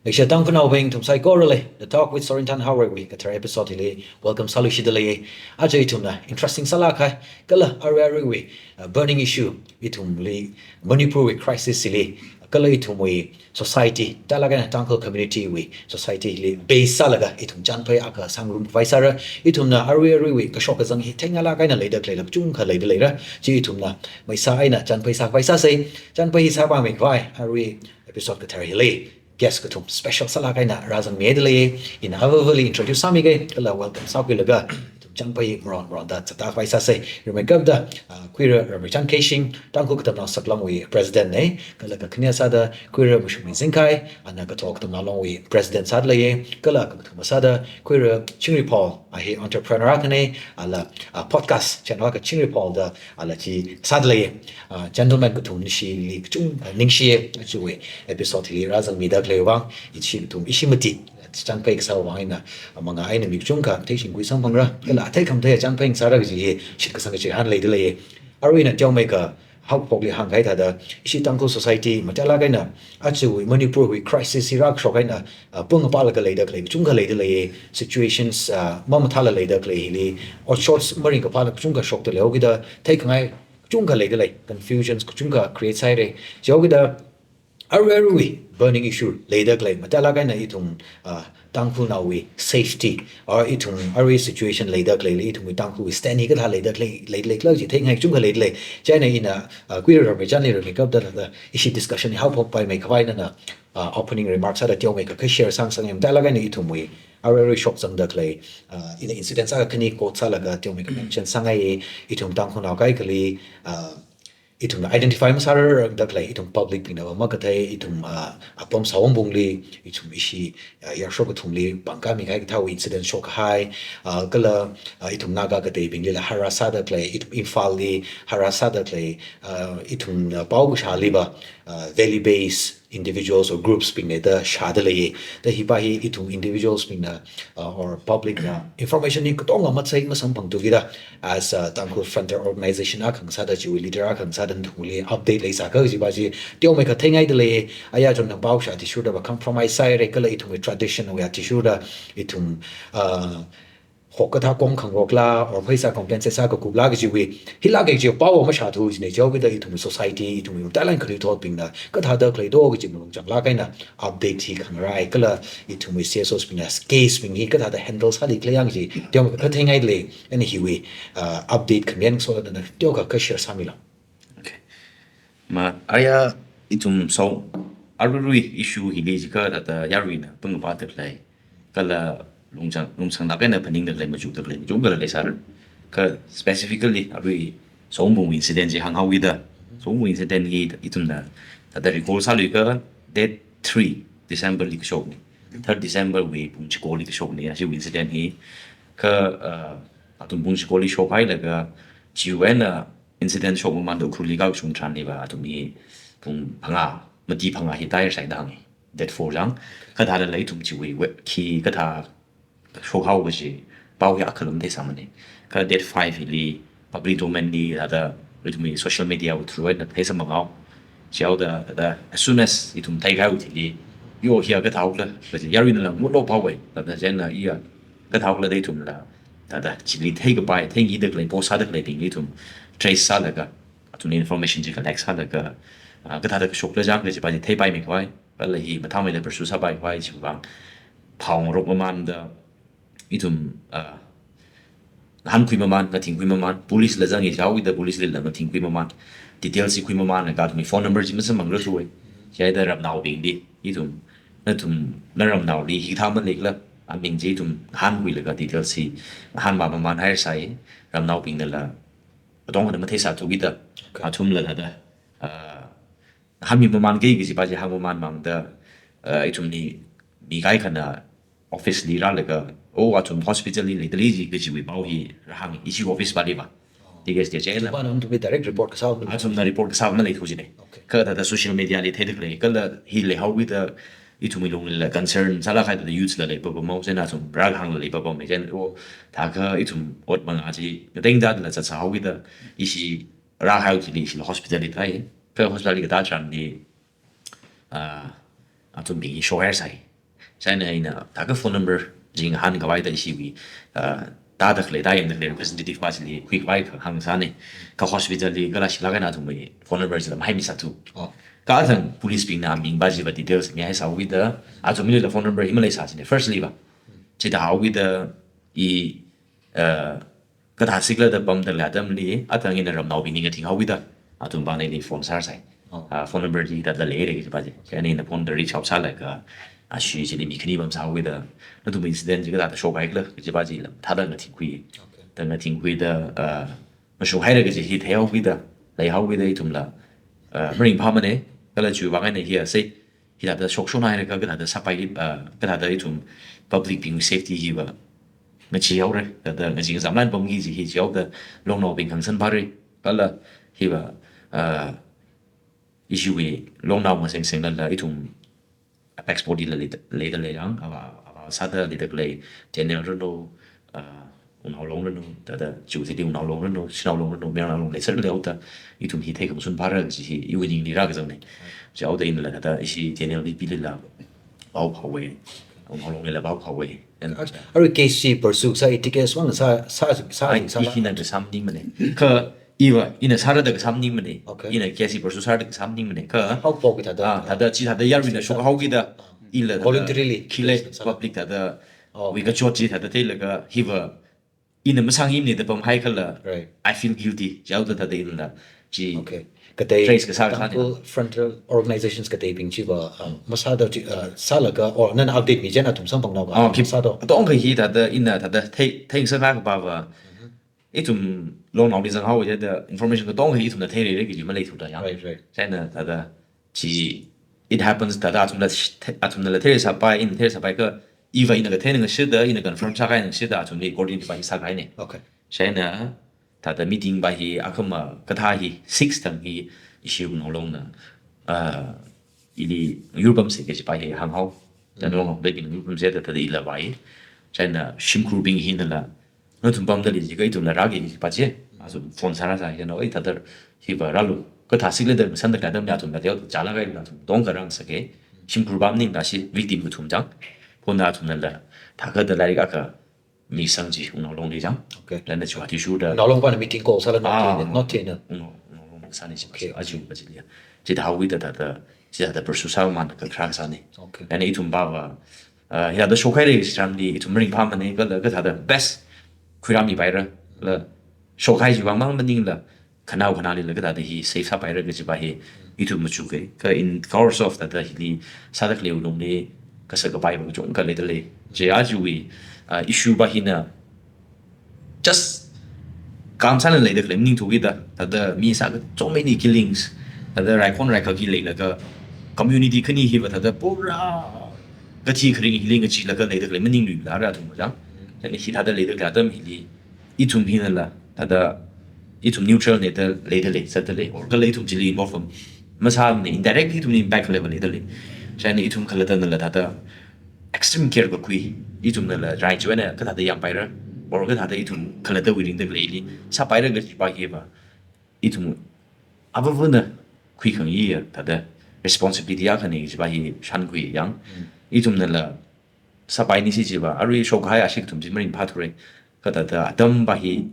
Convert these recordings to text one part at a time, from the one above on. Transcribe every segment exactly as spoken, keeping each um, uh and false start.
Leishiya Tangkhulnaobing ithum saikorali, The Talk with Sorinthan Haorei wui kathara episode hili welcome sāluishida leiya. Aja ithumna interesting sālākkahai, kala arui aruiwui, uh, burning issue, ithumli Manipur wui crisis hili, kala ithumwui society, mathālāk eina Tangkhul community wui society hili base sālaga ithum chānphai akha sāngarum khavai sāra. Ithumna arui aruiwui kashok kazang hi theingailāk eina leida khalei lam kachungkha leida leira. Chi ithumna maisā eina chānphai sākhavai sāsa. Chānphai hi sāpammi khavai, arui episode kathara hili guest kathum special sālāk eina rāzangmida leiya. Ina avāvali introduce sāmiga, kala welcome sākhuilaga ithum chānphai maron maronda zatkhavai sāsa. Rimeikapta, ah, Khuira Ramreichan Keishing, Tangkhul Katamnao Saklongwui president na, kala kakhane sāda Khuira Mashungmi Zingkhai, ana Kathok Katamnao Longwui president sāda leiya, kala kakathuma sāda Khuira Chingriphol, a hi entrepreneur akhana, ala, ah, podcast channel akha Chingriphol da, ala chi sāda leiya. Ah, gentleman kathum nishili kachung, ah, ningshiya, achiwui episode hili rāzangmida khalei vang, ishi kathum ishi mati chānphai kasā vang eina, ah, mangā eina mi kachungkha theishingkhui samphangra, kala athei khamathei chānphai sāra kaji hi shitkasang kachihān leida leiya. Arui ina teomeikha haophokli hāngkahai thāda, ishi Tangkhul society mathālāk eina aja Manipur wui crisis hi rākashok eina, ah, pung apālaga leida khalei kachungkha leida leiya, situations, ah, mamathāla leida khalei hili, otshot maringkaphāla kachungkha shokta leihaokida, theikhangai kachungkha leida lei, confusions kachungkha create sāhaira. Chihaokida, arui aruiwui burning issue leida khalei, mathālāk eina ithum, ah, Tangkhulnaowui safety, or ithum arui situation leida khaleili, ithumwui Tangkhulwui stand hi kathā leida khalei, leida lei khala chi theingai kachungkha leida lei. Chieina ina, ah, Khuira Ramreichanli rimeikapta thāda ishi discussion hi haophokpaimei khavai nana, ah, opening remarks sāda teomeikha kha share sāngasakngai, mathālāk eina ithumwui arui arui shokzangda khalei, ah, ina incident sākha khani quote sālaga teomeikha mention sāngai, ithum Tangkhulnao kaikhali, ah, ithumna identify masārarda khalei, ithum public bingna va makathei, ithum, ah, apam Sawungpungli, ithum ishi, ah, yārsho kathumli pangkāmi kahai kathāwui incident shokkahai, ah, kala, ah, ithum Naga kateibinglila harass sāda khalei, ithum Imphalli harass sāda khalei, ah, ithum, ah, pao kashāli va, ah, valley based individuals or groups bingna da shāda leiya. Da hi va hi ithum individuals bingna, uh, or public na information hi katonga matsei masamphangthu kida, as a Tangkhul Frontier Organization akha sāda, chiwui leader akha sāda nathumli update leisākha kaji va chi teomeikha theingaida leiya. Aya chun nang pao shā athishurda va compromise sāhaira, kala ithumwui tradition wui athishurda ithum, uh, hok kathā kong khangarokla, or pheisā compensate sākakupla kajiwui, hila kaji pao mashāthu jina. Chihaokida ithumwui society, ithumwui mathālāk eina khanuithotbingna kathāda khalei do kaji malung changlāk eina update hi khangarai, kala ithumwui C S Os bingna case bing hi kathāda handle sāli khalei yang chi teomeikha theingaida lei. Eina hiwui, uh, update khamiyan sāda nana teokha kha share sāmilu. Okay. Ma, aya ithum Saw, aruirui issue hili jiakha thāda yaruina pung apāda khalei, kala lungchang, lungchang lāk eina phaningda khalei, machukda khalei, machukda khalei sāra. Kha specifically arui Sawungpung incident chi hānghaokida, Sawungpung incident hi ithumna thāda recall sāluikha date three December li kashokna, third December wui pung chikoli kashokna, ashi incident hi. Kha, uh, athum pung chikoli shokhailaga, chiwui eina incident shokmamānda Ukhrulli kashung tharanli va athum hi pung phangā, mati phangā hi tire sāi da hānga, date four chang. Kha thālala ithum chiwui web khi kathā shokhao kaji pao hi akhalum theisāmana. Kha date five hili public domain li thāda ithumwui social media wui through eina theisāmangao. Chihaoda, thāda as soon as ithum theikahaiwui thili, yo, hiya kathāhaokhala kaji yaruinala ngutlu pao wai, thāda chieina iya kathāhaokhala da ithumla thāda chili theikapai, theikida khalei, post sāda khaleibingli ithum trace sālaga, athumli information chi collect sālaga, ah, kathāda kashokla chang kaji va chi theipaimi khavai, kala hi mathāmeila pursue sāpai khavai chiwui vang pao ngarokmamānda ithum, ah, ngahānkhuimamān, ngathingkhuimamān, police la zanga, chihaokida police lila ngathingkhuimamān, details hi khuimamānlaga athumwui phone number chi masamphangrathuwa. Chieina ramnaobingli, ithum, nathum, naramnaoli hikathā maleikhala, aming chi ithum ngahānkhuilaga details hi ngahānmamamān haisai, ramnaobingnala katonga da matheisāthu kida, okay, athumla thāda, ah, ngahānmimamānga kaji va chi hāngmamānmangda, uh, ithumli mi kaikhana office li rālaga, oh, athum hospital li leida lei ji kajiwui pao hi rāhānga, ishi office vali va. T K S T H L la. Vana athumli direct report kasā. Athumna report kasā maleithu jina. Okay. Kha thāda social media li theida khalei, kala hi leihaokida ithumwui lunglila concern sālāk kahai thāda youths la leipapama, chieina athum rāhāngla leipapama, chieina, oh, thākha ithum ot mangā chi ngateingatangla zatsāhaokida, ishi rāhaihaoki chili ishila hospital li thai. Kha hospital li katā tharanli, ah, athumbing hi shokhaisai. Chieina ina thākha phone number chi ngahānkhavai da ishiwui, ah, tāda khalei, tāyangda khalei representative pa chili khuikhavai kha hāngsāna. Kha hospital li kala shilāk eina athumwui phone number chila mahaimi sāthu. Oh. Kha athang police bingna aming pa chiva details mihaisāhaoda, athumlila phone number hi maleisā china first li va. Chithāhaoda i, ah, kathā sikla da pamda khalei atamli, athang ina ramnaobingli ngathinghaoda, athum pāngna ili phone sāsai. Oh. Ah, phone number chi hithāda leira kaji pa chi. Chieina ina phone da reach out sālaga, ashi chili mi khani pamsāhaoda, nathum incident chi kathāda shokhaikhala kaji pa chila thāda ngathingkhui. Okay. Da ngathingkhuida, ah, mashunghaira kaji hi theihaoda, leihaoda ithumla, ah, maringphāmana, kala chiwui vang eina hi asai, hithāda shokshonhaira kha kathāda sāpai, ah, kathāda ithum public bing safety hiva ngacheehaora, thāda ngachee kazamlan pamki kaji hi chihaoda longnaobing khangasan phāra, kala hiva, ah, ishiwui longnao ngasengsenglala ithum apex body la leida, leida khalei yang, ava, ava sāda leida khalei Daniel ranu, ah, Wungnaolong ranu, thāda chiwui thili Wungnaolong ranu, Shanao Long ranu, Mayar Long ranu, leisāra leihaoda, ithum hi theikhangasun phāra kaji hi iwui ningli rākazangna. Chihaoda inala thāda ishi Daniel li pilila pao phāhaowa, Wungnaolonglila pao phāhaowa. And arui case chi pursue sā, i ticket wang sā, sā, sā, ai, sā, i hina kasā maningmana. Kha iva, ina sāra da kasā maningmana. Okay. Ina case chi pursue sāra da kasā maningmana. Kha, haophok ki thāda. Ah, thāda chithāda yaruina shokhaoda, ila thāda voluntarily. Khila, yes, sā. Public thāda, oh, wui kachot chi thāda theilaga, hiva, ina masāngmana da pamhaikhala. Right. I feel guilty. Chihaoda thāda inala chi. Okay. Katei trace kasā kasāna. Example, frontal organizations kateibing chiva, uh, masāda chi, uh, sālaga, or nana update mi chieina athum samphangnaoga, ah, khip sāda. Katonga hi thāda ina thāda thei, theingasakngai kapava. Mm-hmm. Ithum longnaoli zanghaowa jida information katonga hi ithumna theirara kaji maleithuda yang. Right, right. Chieina thāda chi, it happens thāda athumla the-, athumnala theisāpai, ina theisāpai kha iva ina kathei eina ngashitda, ina confirm sākahai eina ngashitda athumli coordinate pa hi sākahaina. Okay. Chieina thāda meeting pa hi akhama kathā hi six thang hi ishi Wungnaolongna, ah, ili yurpamsa kaji pa hi hānghao. Thāda, mm, Wungnaolongbing yurpamsa da thāda ila vāi. Chieina shimkhurbing hinala, nathum pamda lei jikha ithumla rāki kaji pa chi. Athum phone sāra sā hina, oi, thāda hiva rālu. Kathā sikla da masānda kha da mi athumla teo chala kai athum tongkha rāngasaka. Shimkhur pa maningla shi victim kathum chang. Phone da athumnala thākha da lairik akha misang chi Wungnaolongli chang. Okay. Lana chiwui athishurda. Wungnaolong pana meeting call sāla, not, ah, Daniel, not Daniel. Wungnaolong, Wungnaolong sāni chi. Okay. Aja pa chili. Chithāhaoda thāda, chithāda pursue sāmana kakharā kasāna. Okay. Lana ithum pava, ah, hithāda shokhaira kaji tharanli ithum maringphāmana kala kathāda best khuirāmipaira. La shokhai chiwui vang mang maningla, khanao khanaolila kathāda hi safe sāpaira kaji pa hi ithum machuka. Kha in course of thāda hili sāda khalei lungli kasā kapai pa kachungkha leida lei. Chi ajawui, ah, issue pa hina just kam sāna leida khalei maningthu kida, thāda mi sā ka so many killings, thāda raikhon raikha khi leilaga community khani hiva thāda pura kathi kharing hili ngacheelaga leida khalei maningluilara athum chang. Chieina hithāda leida khalei atam hili ithum hinala, thāda ithum neutral na da leida lei, zatda lei, or kala ithum chili involve masāmana, indirectly ithumli impact khalei va leida lei. Chieina ithum khalatanala thāda extreme care kakhui, ithumnala rai chiwui eina kathāda yangpaira, or kathāda ithum khalatawui ringda khaleili sāpaira kaji pa hiva ithum avāvana khuikhangayi ya, thāda responsibility akhana kaji pa hi shānkhui yang. Mm. Ithumnala sāpaini si chiva, arui shokhai ashee kathum chi maringphāthura. Kha thāda atam pa hi,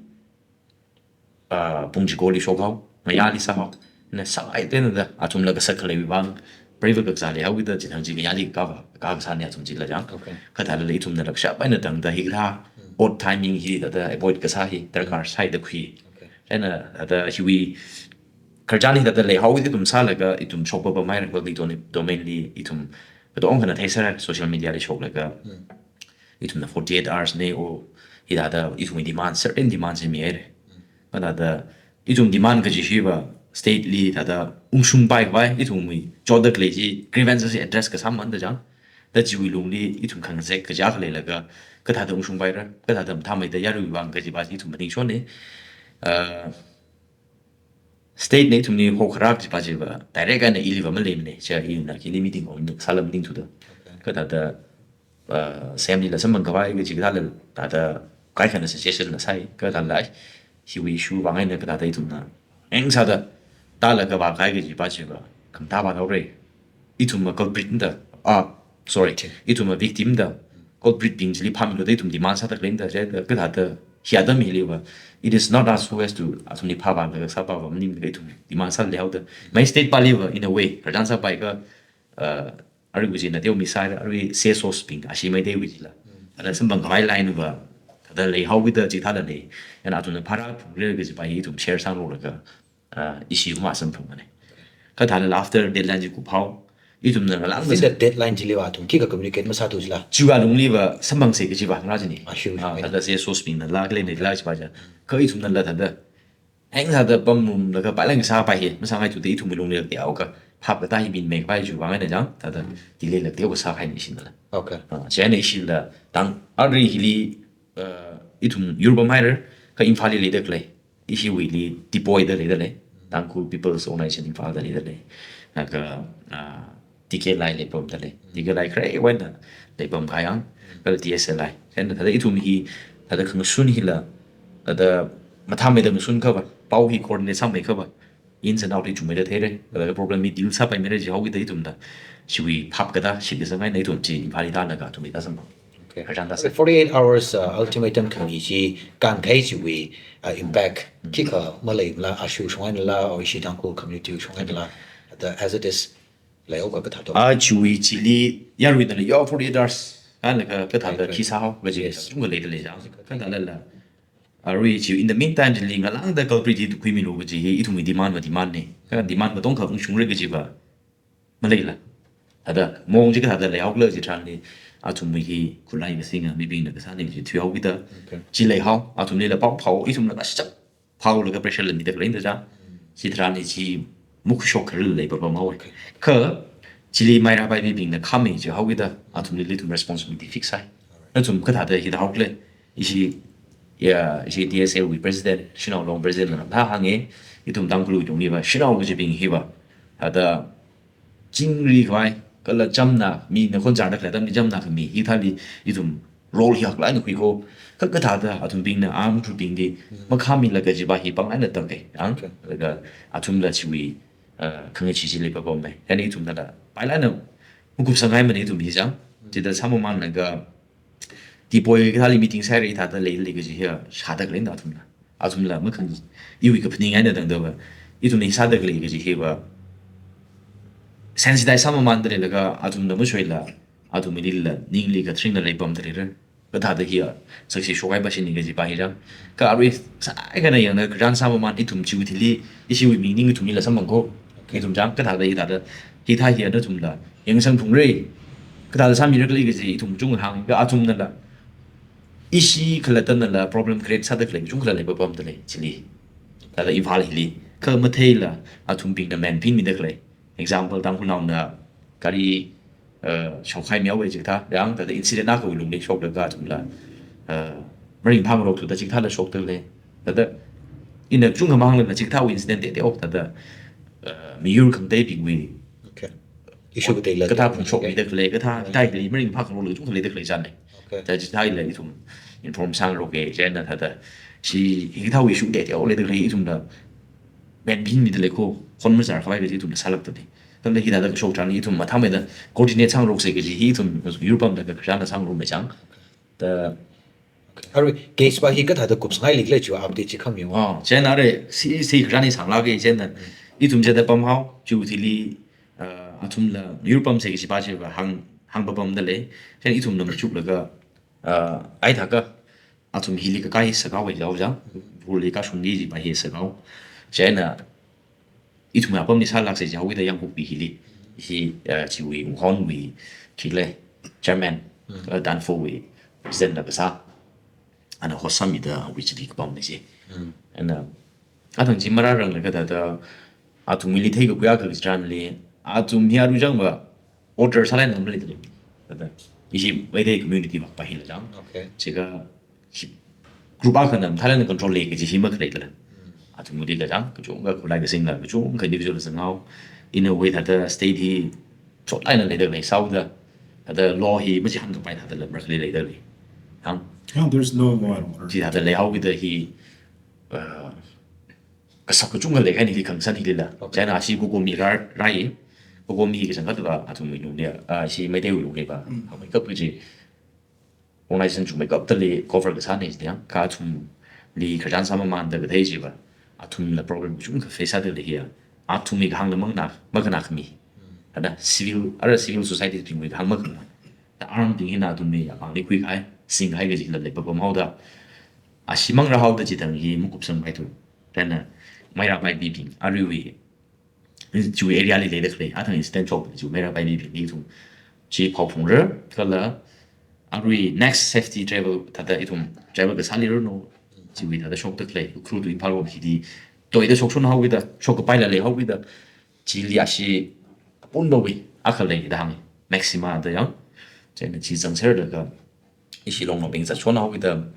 ah, pung chikoli shokhao, ngayāli sāhao. Na sāngai tena da, athumla kasak khaleiwui vang, brave kakazā leihaoda chithang chi ngayāli kava, kakasāna athum chila chang. Okay. Kha thālala ithumnala kashap eina tangda hikathā, mm, odd timing hi thāda avoid kasā hi darkar sāi da khui. Okay. Chieina thāda hiwui khararchan hi thāda leihao ithum sālaga ithum shokpapa maira public dom-, domain li ithum katongkhana theiser social media li shoklaga. Mm. Ithumna forty-eight hours na o hithāda ithumwui demand, certain demand chi mihaira. Mm. Kha thāda ithum demand kaji hiva state li thāda ungshungpai khavai ithumwui chotda khalei chi grievances chi address kasāmanda chang. Da chiwui lungli ithum khangazek kaja khaleilaga kathāda ungshungpaira, kathāda mathāmeida yaruiwui vang kaji pa chi ithum maningshonna. Ah, state na ithumli hokharā kaji pa chiva direct eina iliva maleimana, chi ina khili meeting on sāla maningthuda. Okay. Kha thāda, ah, assembly la samphang khavai kaji kathāla thāda kaikhana suggestion la sāi, kha thālala hiwui issue vang eina kathāda ithumna eng sāda tālaga vākahai kaji pa chiva khamathā vāthaora. Ithumva culprit da, ah, sorry, ithum a victim da, culprit bing chili phāmilu da ithum demand sāda khalei da, chida kathāda hi atam hiliva, it is not us who has to, athumli phāvālaga sāpava maningla ithum demand sāda leihaoda. Mai state paliva, in a way, khararchan sāpai kha, uh, arui kajina teo mi sāda, arui C S Os bing, ashi Meiteiwui chila. Thāda samphang khavai line va, thāda leihaokida chithāla lei. Chieina athumna phārā phungra kajipa hi ithum share sāngarokda, ah, issue ma samphangmana. Kha thālala after deadline chi kuphao, ithumna ngalāngda within the deadline chiliva athum khikha communicate masāthu chila. Chiwui alungliva samphangsa kajiva hāngra jina. Ah, sure, ah, sure. Thāda C S Os bingnala, khalei nala chiva ja. Kha ithumnala thāda hāng sāda pamrumlaga pailang sāpai hi masāngaithuda ithumwui lunglila teokha phap katā hi min mei kapai chiwui vang eina chang, thāda delay la teokha sākahaina ishinala. Okay. Ah, chieina ishila tang arui hili, ah, ithum yur pamhaira, kha Imphalli leida khalei, ishiwuili Depoi da leida lei, Tangkhul People's Organization Imphal da leida lei. Laga, ah, T K Lai leipamda lei. T K Lai kharewui eina leipam kayang, kala T S L I. Chieina thāda ithum hi, thāda khangashun hila, thāda mathāmeida ngashun khava, pao hi coordinate sāmei khava, ins and out hi chungmeida theira, thāda problem hi deal sāpaimeira jihaokida ithumna, chiwui phap katā, shit kasāngai eina ithum chi Imphalli tālaga athumli tāsamphang. Okay. Khararchan tāsa. Forty-eight hours, uh, ultimatum khami chi kānkahai chiwui, uh, impact khikha maleimala, ashi shong einala, or ishi Tangkhul community shong einala, the as it is, leihaoakha kathāda. Ah, chiwui chili yaruinala yo forty-eight hours, kānlaga kathāda, right, right, khi sāhao kaji, yes, chungkha leida lei chang. Kathālala, arui chi, in the meantime chili ngalāngda culprit hi khuimilu kaji hi ithumwui demand va demand na. Kha demand katongkha ungshungra kajiva maleila. Thāda mong chi kathāda leihaokhala chitharanli, athumwui hi khutlai kasinga mibingna kasāna chi thuihaokida. Okay. Chi leihao, athumlila pao phao, ithumla kashap phaolaga pressure la mida khalei da chang. Chitharanli chi makhuishok khararla leipapam haowa. Okay. Kha chili mairāpai mibingna khami jihaokida, athumlila ithum responsibility fix sāi. Nathum kathāda hithāhaokhala, ishi, ya, ishi T S L wui president, Shanao Long president na thā hānga, ithum Tangkhulwui tungliva, Shanao kajibing hiva, thāda chingri khavai, kala chamna, mina khon chānda khalei atamli chamna khami, hithāli ithum role hi haklāk eina khuiko, kha kathāda athumbingna, armed group bingli makhāmila kajiva hi pāng eina tāngai, ang? Okay. Laga athumla chiwui, uh, khangachee chi leipapam mei. Chieina ithumnala pailang eina makupsanghaimana ithum hi chang. Chida sāmamanlaga, Depoi kathāli meeting sāhaira, thāda leili kaji hi shāda khalei da athumla. Athumla makhang, iwui kaphaning eina tangdava, ithumna hi sāda khalei kaji hiva sensitize sāmamanda leilaga, athumna mashoila, athumlila ningli kathringna leipamda leira. Kathāda hiya success shokhaipa shini kajipa hi chang. Kha arui sākhanā yangna khararchan sāmaman ithum chiwui thili, ishiwui meaning ithumlila samphang ko. Ithum chang kathāda hithāda, hithā hiya nathumla yangsang phungra. Kathāda sāmira khalei kaji ithum kachungkha hāng, kha athumnala ishi khalattanala problem create sāda khalei kachungkhala leipapamda lei chili. Thāda Imphal hili. Kha matheila athumbingna manphinmida khalei. Example, Tangkhulnaona gari, uh, shokhaimihaowa chikathā, yang thāda incident akhawui lungli shoklaga athumla, uh, maringphāngarok thuda chikathāla shokda lei. Thāda ina kachungkha mahānglala chikathāwui incident teitei haowa thāda, uh, miyur khangateibingwui. Okay. Issue kateila kathā phungshokmida khalei, kathā, kathā hili maringphāngarokla kachungkha leida khalei chānna. Okay. Thāda chithāla ithum inform sāngaroka, chieina thāda, chi, hikathāwui issue teitei haowa leida khalei ithumla manphinmida lei ko, khon mazar khavai kaji ithumla sālākda lei. Kala hithāda kashok tharanli ithum mathāmeida coordinate sāngaroksa kaji hi ithum yur pamda khararchanla sāngarokmei chang. Da. Okay. Arui, case pa hi kathāda kupsanghaili khala chiwui update chi khamiyo. Ah, chieina arui, si, si khararchan hi sānglāka, chieina ithum chida pamhao, chiwui thili, ah, athumla yur pamsa kajipa chiva hāng, hāngpapamda lei. Chieina ithumna machuklaga, ah, ai thākha, athum hili kakai sakhaowa jihaowa chang, bhul hi kashungki jipa hi sakhaowa. Chieina ithumwui apamli sālāksa jihaowida Yangkokpi hili. Hi, eh, chiwui Wunghonwui, khikhala, chairman, eh, Danfowui president la kasā. Ana host sāmida awui chili kapamna chi. Ana, athang chi marāranglaga thāda, athumwuili theikakhui akha chitharanli, athum hi aruichangva, order sālāk eina maleida lei. Thāda, ishi Meitei community makpa hila chang. Okay. Chikha, hi, group akhana mathālāk eina control lei kaji hi makhaleilala. Athumwuili kachang, kachungkha khutlai kasingla, kachungkha individual la zanghao. In a way thāda state hi chotlāk eina leida lei sāhaoda. Thāda law hi machihānkapai thādala makhaleilada lei. Hāng? Yeah, there's no law and order. Chithāda leihaokida hi, uh, kasak kachungkha leikahaina hi khangasan hilila. Okay. Chieina ashi Kukumi rāra, rāi, Pakom hi kachangkhatva athumwui lungli, ah, ishi Meiteiwui lungli va, Mm. hangmeikap kaji organization chungmeikaptali cover kasāna jida yang, kha athumli khararchan sāmamānda kathei chiva, athumla problem kachungkha face sāda leiya. Athumwui kahāngla mangna, makhana khami. Thāda civil, ara civil society bingwui kahāng makhana. Thāda armed bing hina athumwui apāngli khuikahai, singkahai kajila lei papam haoda. Ashi mangra haoda chithang hi makupsangpaithu. Thāda Meira Paibi bing, aruiwui, chiwui area li leida khalei, athang incident shok chiwui Meira Paibi bingli ithum chi phaophungra, kala arui next safety travel thāda ithum travel kasāli ranu, chiwui thāda shokda khalei, Ukhrul to Imphal wui hili, toida shokshon haowuida, shokkapaila leihaowuida, chili ashi apunbawui akha leida hānga, Maxima da yang. Chieina chi zangserlaga, ishi Longnaobing zatshon haowuida,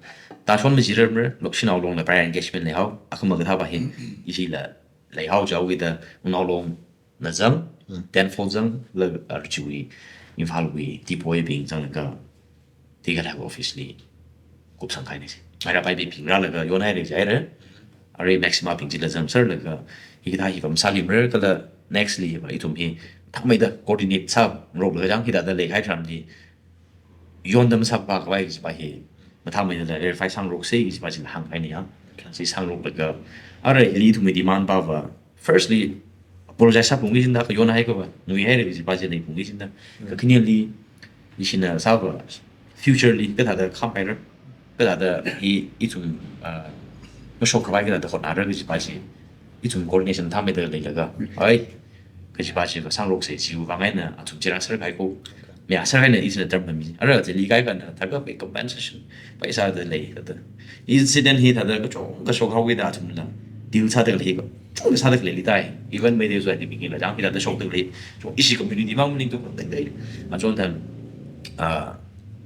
tāshon majirarmara, Lok Shanao Longla prior engagement leihao, akhama kathāva hi, ishila leihao jihaowuida, Wungnao Longna zang, Mm. Tenfold zang, la, ah, chiwui, Imphalwui, Teaboi bing zanglaga, Tea Gallery office li kupsangkahaina chi. Meira Paibi bing rālaga yonhaira jihaira. Arui Maxima bing chila zangserlaga, hikathā hiva masālimara kala next li va ithum hi thangmeida coordinate sāngaroklaga chang hithāda leikahai tharanli yonda masāpakhavai kajiva hi mathāmeida verify sāngaroksa kajiva chila hāngkahaina ya. Okay. Chi sāngaroklaga, arui hili ithumwui demand pava, firstly, apologize sāphunga jida, kha yonhaiakhava nguihaira kajiva chi leiphunga jida. Mm. Kakhaneli, ishina sāva, future li kathāda khamhaira, kathāda i, ithum, ah, mashokkhavai kathāda hotnara kajiva chi, ithum coordination thāmeida leilaga, ai, kajiva chiva sāngaroksa, chiwui vang eina athum chi rāserkahai ko. Mi aser eina ishina term mi. Ara chili kaikha na, thākha pai compensation, paisada lei, thāda. Incident hi thāda kachungkha shok haowuida athumla deal sāda khalei, kachungkha sāda khalei leidalei. Even Meitei society bingla chang hithāda shokda khalei, chung ishi community mang maningthu khangateitei. Achon tharan, ah,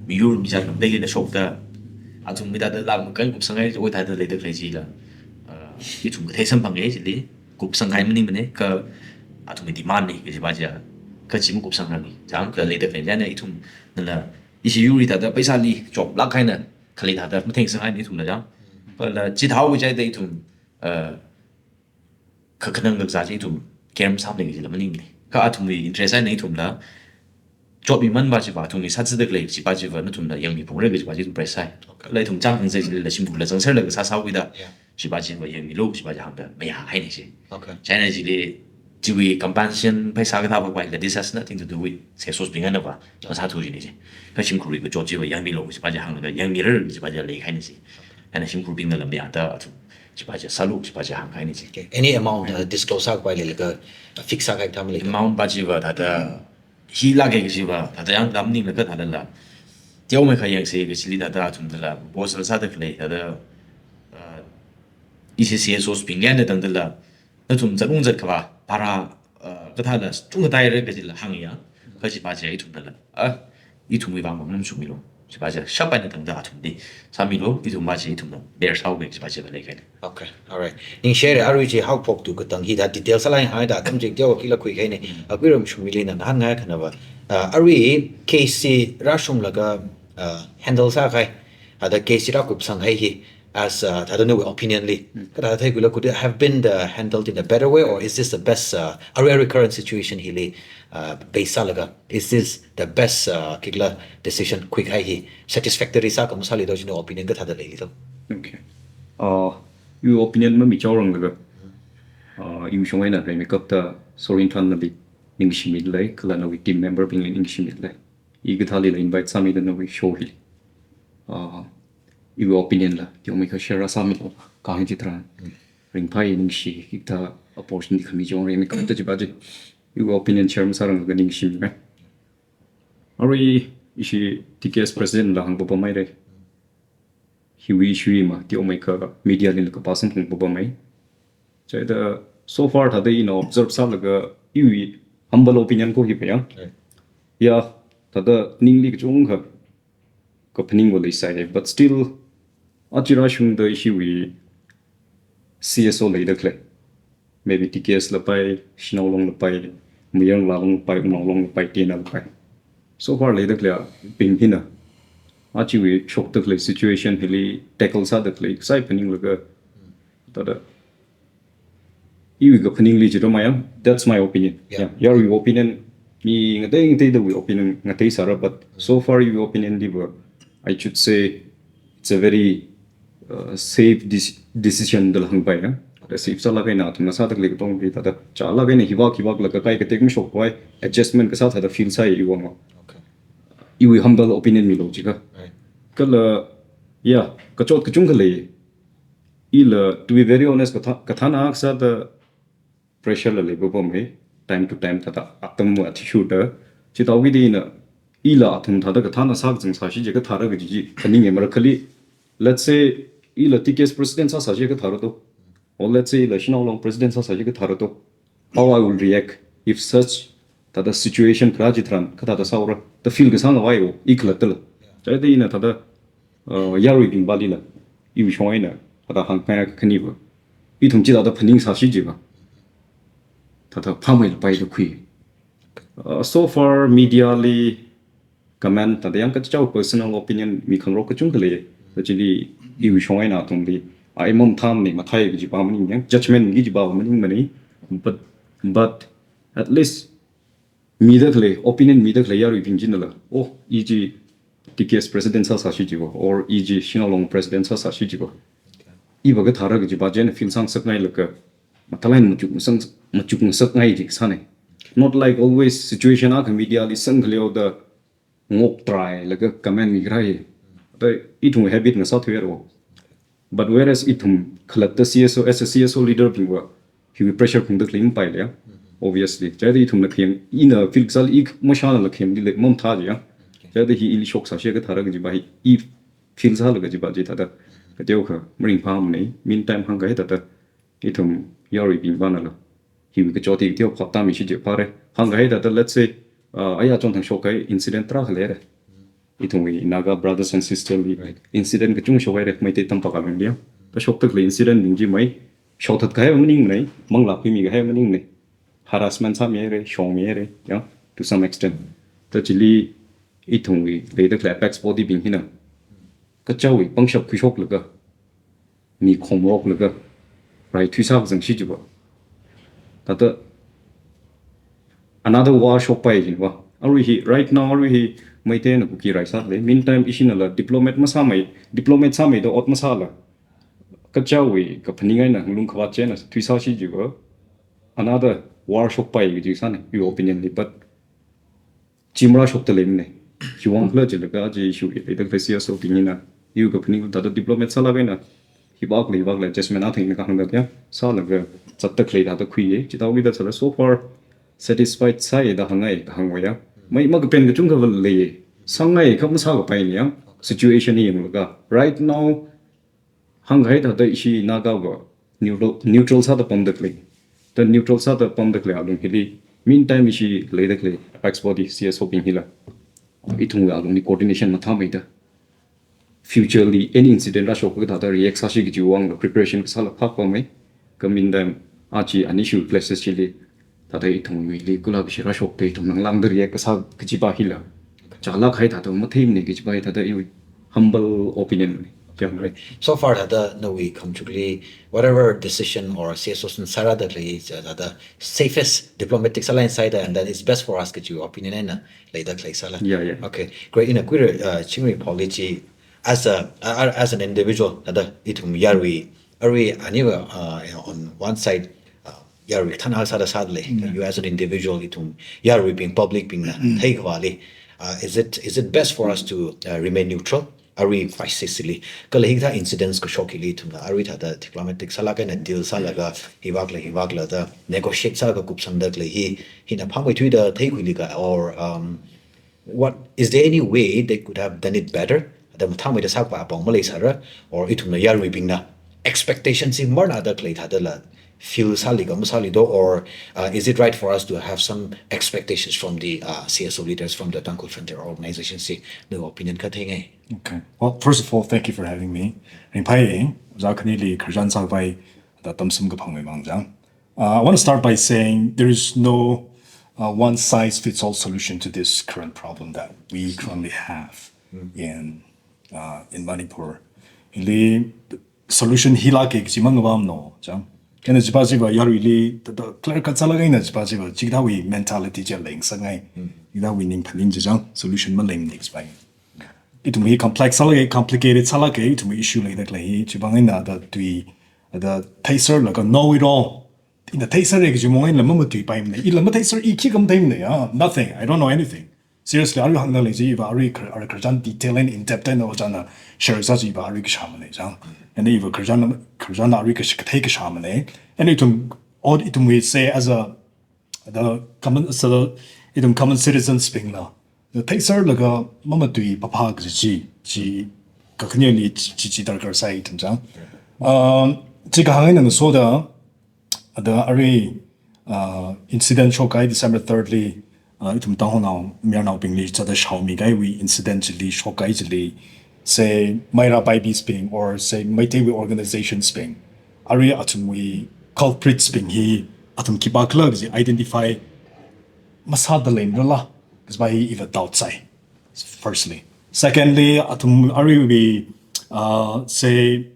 miyur mijat khangateiteida shokda, athum hithāda lak makan kupsanghai, oi thāda leida khalei chila, ah, ithum kathei samphanga chili, kupsanghai maningmana, kha athumwui demand na kajiva chi, kha chi makupsangrarmana. Chang kha leida khalei china ithumnala, ishi yurli thāda paisali choplāk eina khalei thāda mathengsanghaina ithumla chang. Kala chithāhaowa jida ithum, uh, kakhanang kakazā chi ithum care masāmana kajila maningmana. Kha athumwui interest eina ithumla chotmimanva chiva, athumwui sāzada khalei chiva chiva nathumla yangmiphungra kajiva chi ithum press sai. Okay. Kala ithum chang hāngsa chilila shimkhurla zangserlaga sāsāhaowuida. Yeah. Chiva chiva yangmilu, chiva chi hāngda mayāhaina chi. Okay. China chili, chiwui compensation paisa kathāva paila, this has nothing to do with C S Os bing einava, masāthu jina chi. Kha shimkhurwui kachot chiva yangmilu, chiva chi hānglaga yangmirar, chiva chi leikahaina chi. Eina shimkhurbingnala mayāda athum, chiva chi sālu, chiva chi hāngkahaina chi. Okay. Any amount, uh, disclose sākapai leilaga, uh, fix sākahai thāmei lei? Amount va chiva thāda, hilāka kajiva, thāda yangda maningla kathālala. Teomeikha yangsa kajili thāda athumnala, proposal sāda khalei, thāda, uh, ishi C S Os bing eina tangdala, nathum zatung zatkhava, bhara, uh, kathāla, chungkha tāhaira kajila hāngya, kajiva chi ithumnala, ah, ithumwui vang mang namshungmilu, chiva chi shap eina tangda athumli sāmilu, ithumva chi ithumna bear sāhaoki kajiva chi leikahaina. Okay, alright. Ningshihaira, arui chi haophok tu katang hithāda detail sālāk hāngda, atam chik teo kila khuikahaina, akui ramshungmili nana hāngngai khanava. Uh, arui case chi rāshunglaga, uh, handle sākahai, thāda case chi rākupsanghai hi, as, uh, thāda nawui opinion li. Mm. Kathāda theikhuila, could it have been the handled in a better way, or is this the best, uh, arui, arui current situation hili, uh, base sālaga, is this the best, uh, khikhala decision khuikahai hi satisfactory sāka masāli do, china opinion kathāda leili do? Okay. Uh, iwui opinion mamichaoranglaga, uh, iwui shong eina rimeikapta Sorin Thanli ningshimilei, kala nawui team member bingli ningshimilei. I kathālila invite sāmida nawui show hili. Uh, iwui opinion la, teomeikha share sāmilu, kahāng chitharan. Mm. Ringphai, ningshi, hikathā opportunity khami chong rimeikapta chiva chi. Iwui opinion share masāranglaga ningshimei. Arui ishi T K S President la hāngpapamhaira. Hiwui issue ma, teomeikha media lila kapā samphangpapamhai. Chida so far thāda ina observe sālaga iwui humble opinion ko hiva ya. Right. Ya, thāda ningli kachungkha kaphaning va leisai, but still, aja rāshungda ishiwui C S O leida khalei. Maybe T K S lapai, Shanao Long lapai, Mayar Ngalā Long lapai, Wungnao Long lapai, Tena lapai. So far leida khaleibing hina, achiwui shokda khalei situation hili tackle sāda khalei, kasai phaninglaga, thāda Iwui kaphaningli chitharan mayang, that's my opinion. Yeah. Yeah. Yarui opinion, mi ngatei ngateidawui opinion ngateisāra, but so far iwui opinion liva, I should say it's a very uh, safe dec- decision dala hāngpai ya. Thāda safe sālaga eina athumna sāda khalei katongli thāda chālaga eina hivak hivak laga kakai katek mashokpai, adjustment kasā thāda feel sāi iwui vang. Okay. Iwui humble opinion milo jiakha. Right. Kala, yeah, kachot kachungkha lei. Ila, to be very honest, katha, kathāna kasāda pressure la leipapam hai, time to time thāda atam athishurda. Chithāwui eina, ila athum thāda kathāna sākazang sāshi jiakha thāra kaji chi phaninga, marakali, let's say, ila T K S president sāsāshi jiakha thāra to. Or let's say, ila Shanao Long president sāsāshi jiakha thāra to. How I will react if such thāda situation kharā chitharan, kathāda sāura, thāda feel kasā ngavai o, i khalattala. Chithāda ina thāda, uh, yaruibing vālila, iwui shong eina, thāda hāngkhangai khaniva. Ithum chithāda phaning sāshi jiva. Thāda phāmeilapai da khui. Uh, so far, media li comment, thāda yang kachichā personal opinion mi khangarok kachungkha lei. Thāda chili iwui shong eina athumli, ai mamathāmana, mathei kajiva maning yang, judgment kajiva maningmana. But, but at least mida khalei, opinion mida khalei yaruibing chinala, oh, i chi T K S president sāsāshi jiva, or i chi Shanao Long president sāsāshi jiva. Iva kathāra kajiva chieina feel sāngasakngailaga, mathālāk eina machuk ngasang, machuk ngasakngai ji kasāna. Not like always situation akha media li sangkhaleoda ngok trai laga comment mikharai. Thāda ithum habit ngasāthuiya ro. But whereas ithum khalatta C S O, as a C S O leader bingva, hiwui pressure phungda khalei mapaila ya. Obviously. Chithāda ithumna khayang, ina feel kasāla i mashānala khayang dile mamathā ji ya. Chithāda hi ili shoksāshi kathāra kajiva hi, i feel sāla kajiva chi thāda, kateokha maringphāmana. Meantime hāngkahai thāda, ithum yaruibing vānala, hiwui kachot hi kateo phap tāmishi jiakha phāra. Hāngkahai thāda, let's say, uh, aya chonthang shokkahai incident tarākha leira. Ithumwui Naga brothers and sisters li, right, incident kachungkha shokhaira, Meitei tampakli ya. Thāda shokda khalei incident bing chi mai, shokhatkahai maningmana, manglā khuimikahai maningmana. Harassment sāmihaira, shongmihaira, ya, to some extent. Thāda chili ithumwui leida khalei apex body bing hina, kachichāwui pangshap khuishoklaga, mi khongroklaga, rai thui sākazangshi jiva. Thāda another war shokpai jiva. Arui hi, right now, arui hi, Meitei eina Kuki rai sālei. Meantime, ishinala diplomat masāmei, diplomat sāmeida ot masāla, kachichāwui kaphaning eina ngalung khavāt chieina thui sāshi jiva. Another war shokpai kaji sāna, your opinion li. But chi marāshokda leimana. Khiwuivang khala jilaga chi issue leida khalei C S O bing hina, iwui kaphaning thāda diplomat sālaga eina, hivak lei, hivak lei, adjustment athang eina kahāngda ya, sālaga zatda khalei thāda khuiya. Chithāwui eina sāla so far satisfied sāya da hāngngai, da hāngvai ya. Mai makapen kachungkha va lei. Sāngai kha masākapaina ya. Situation hi yanglaga. Right now, hāngkahai thāda ishi Nagava neutral, neutral sāda pamda khalei. Thāda neutral sāda pamda khalei alung hili, meantime ishi leida khalei apex body C S O bing hila, ithumwui alungli coordination mathāmeida, future li any incident rāshok kathāda react sāshi kajiwui vangla preparation kasāla phapamei. Kha meantime, aja ani shu places chili, thāda ithumwuili kala kashi rāshokda ithumna ngalāngda react kasā kajiva hila, chālākkahai thāda matheimana kajiva hi thāda iwui humble opinion na. Yeah, right. So far thāda nawui khamachukli, whatever decision or C S O sāra thāda lei, thāda safest diplomatic sālāk eina sāda, and then it's best for us kaji opinion eina leida khalei sāla. Yeah, yeah. Okay, great. Ina khuira, uh, Chingri Pauli chi, as a, uh, as an individual, thāda ithum yarui, arui aniva, uh, you know, on one side, uh, yarui thāna sāda sāda lei. Mm. You as an individual, ithum yaruibing, public bingna, mm, theikhavāli, uh, is it, is it best for us to, uh, remain neutral? Arui crisis li. Kala hikathā incidents kashok hili ithumna arui thāda diplomatic sālaga eina deal sālaga, hivakla, hivakla da negotiate sālaga kupsangda khalei hi, hina phāmeithuida theikhuili ka, or, um, what, is there any way they could have done it better? Da mathāmeida sākhavai apong maleisāra, or ithumna yaruibingna expectation chi marnada khalei thādala feel sāli ka masāli do, or, uh, is it right for us to have some expectations from the, uh, C S O leaders, from the Tangkhul Frontier Organization chi, nawui opinion katheingai? Okay. Well, first of all, thank you for having me. Ringphai, ojā khanili khararchan sākhavai da tamsam kaphangwui vang chang. Uh, I want to start by saying there is no, uh, one size fits all solution to this current problem that we currently have in, uh, in Manipur. Hili solution hi lāka kaji mangavamno, chang. Chieina chiva chiva yaruili, thāda clear cut sālaga ina chiva chiva, chikathāwui mentality chi leingasakngai. Chikathāwui ningphaning chi chang, solution maleimana chiva. Ithumwui complex sālaga, complicated sālaga, ithumwui issue leida khalei hi, chiwuivang eina thāda tui, thāda theiserlaga know it all. Ina theiserra kaji mong eina mamatuipaimana. Ila matheiser, i khikha matheimana, ya, nothing. I don't know anything. Seriously, arui hāngda lei chi, iva arui kar-, arui khararchan detail and in depth eina ojāna share sā chi iva arui kashāmana chang. And iva khararchan, khararchan arui kash-, kathei kashāmana. And ithum, all ithumwui say as a, the common, so ithum common citizens bingla, the theiserlaga mamatui phāphā kaji chi, chi kakhaneli chi, chi, chi darkar sai ithum chang. Um, chi kahāng eina ngasoda, thāda arui, uh, incident shokkahai December third li, uh, ithum Tangkhulnao, mayarnaobingli, thāda shaomikahaiwui incident chili, shokkahai chili, say, Meira Paibis bing, or say, Meiteiwui organizations bing, arui athumwui culprits bing hi, athum khipākhala kaji identify masāda leimarala, kajiva hi iva doubt sai, firstly. Secondly, athum aruiwui, uh, say,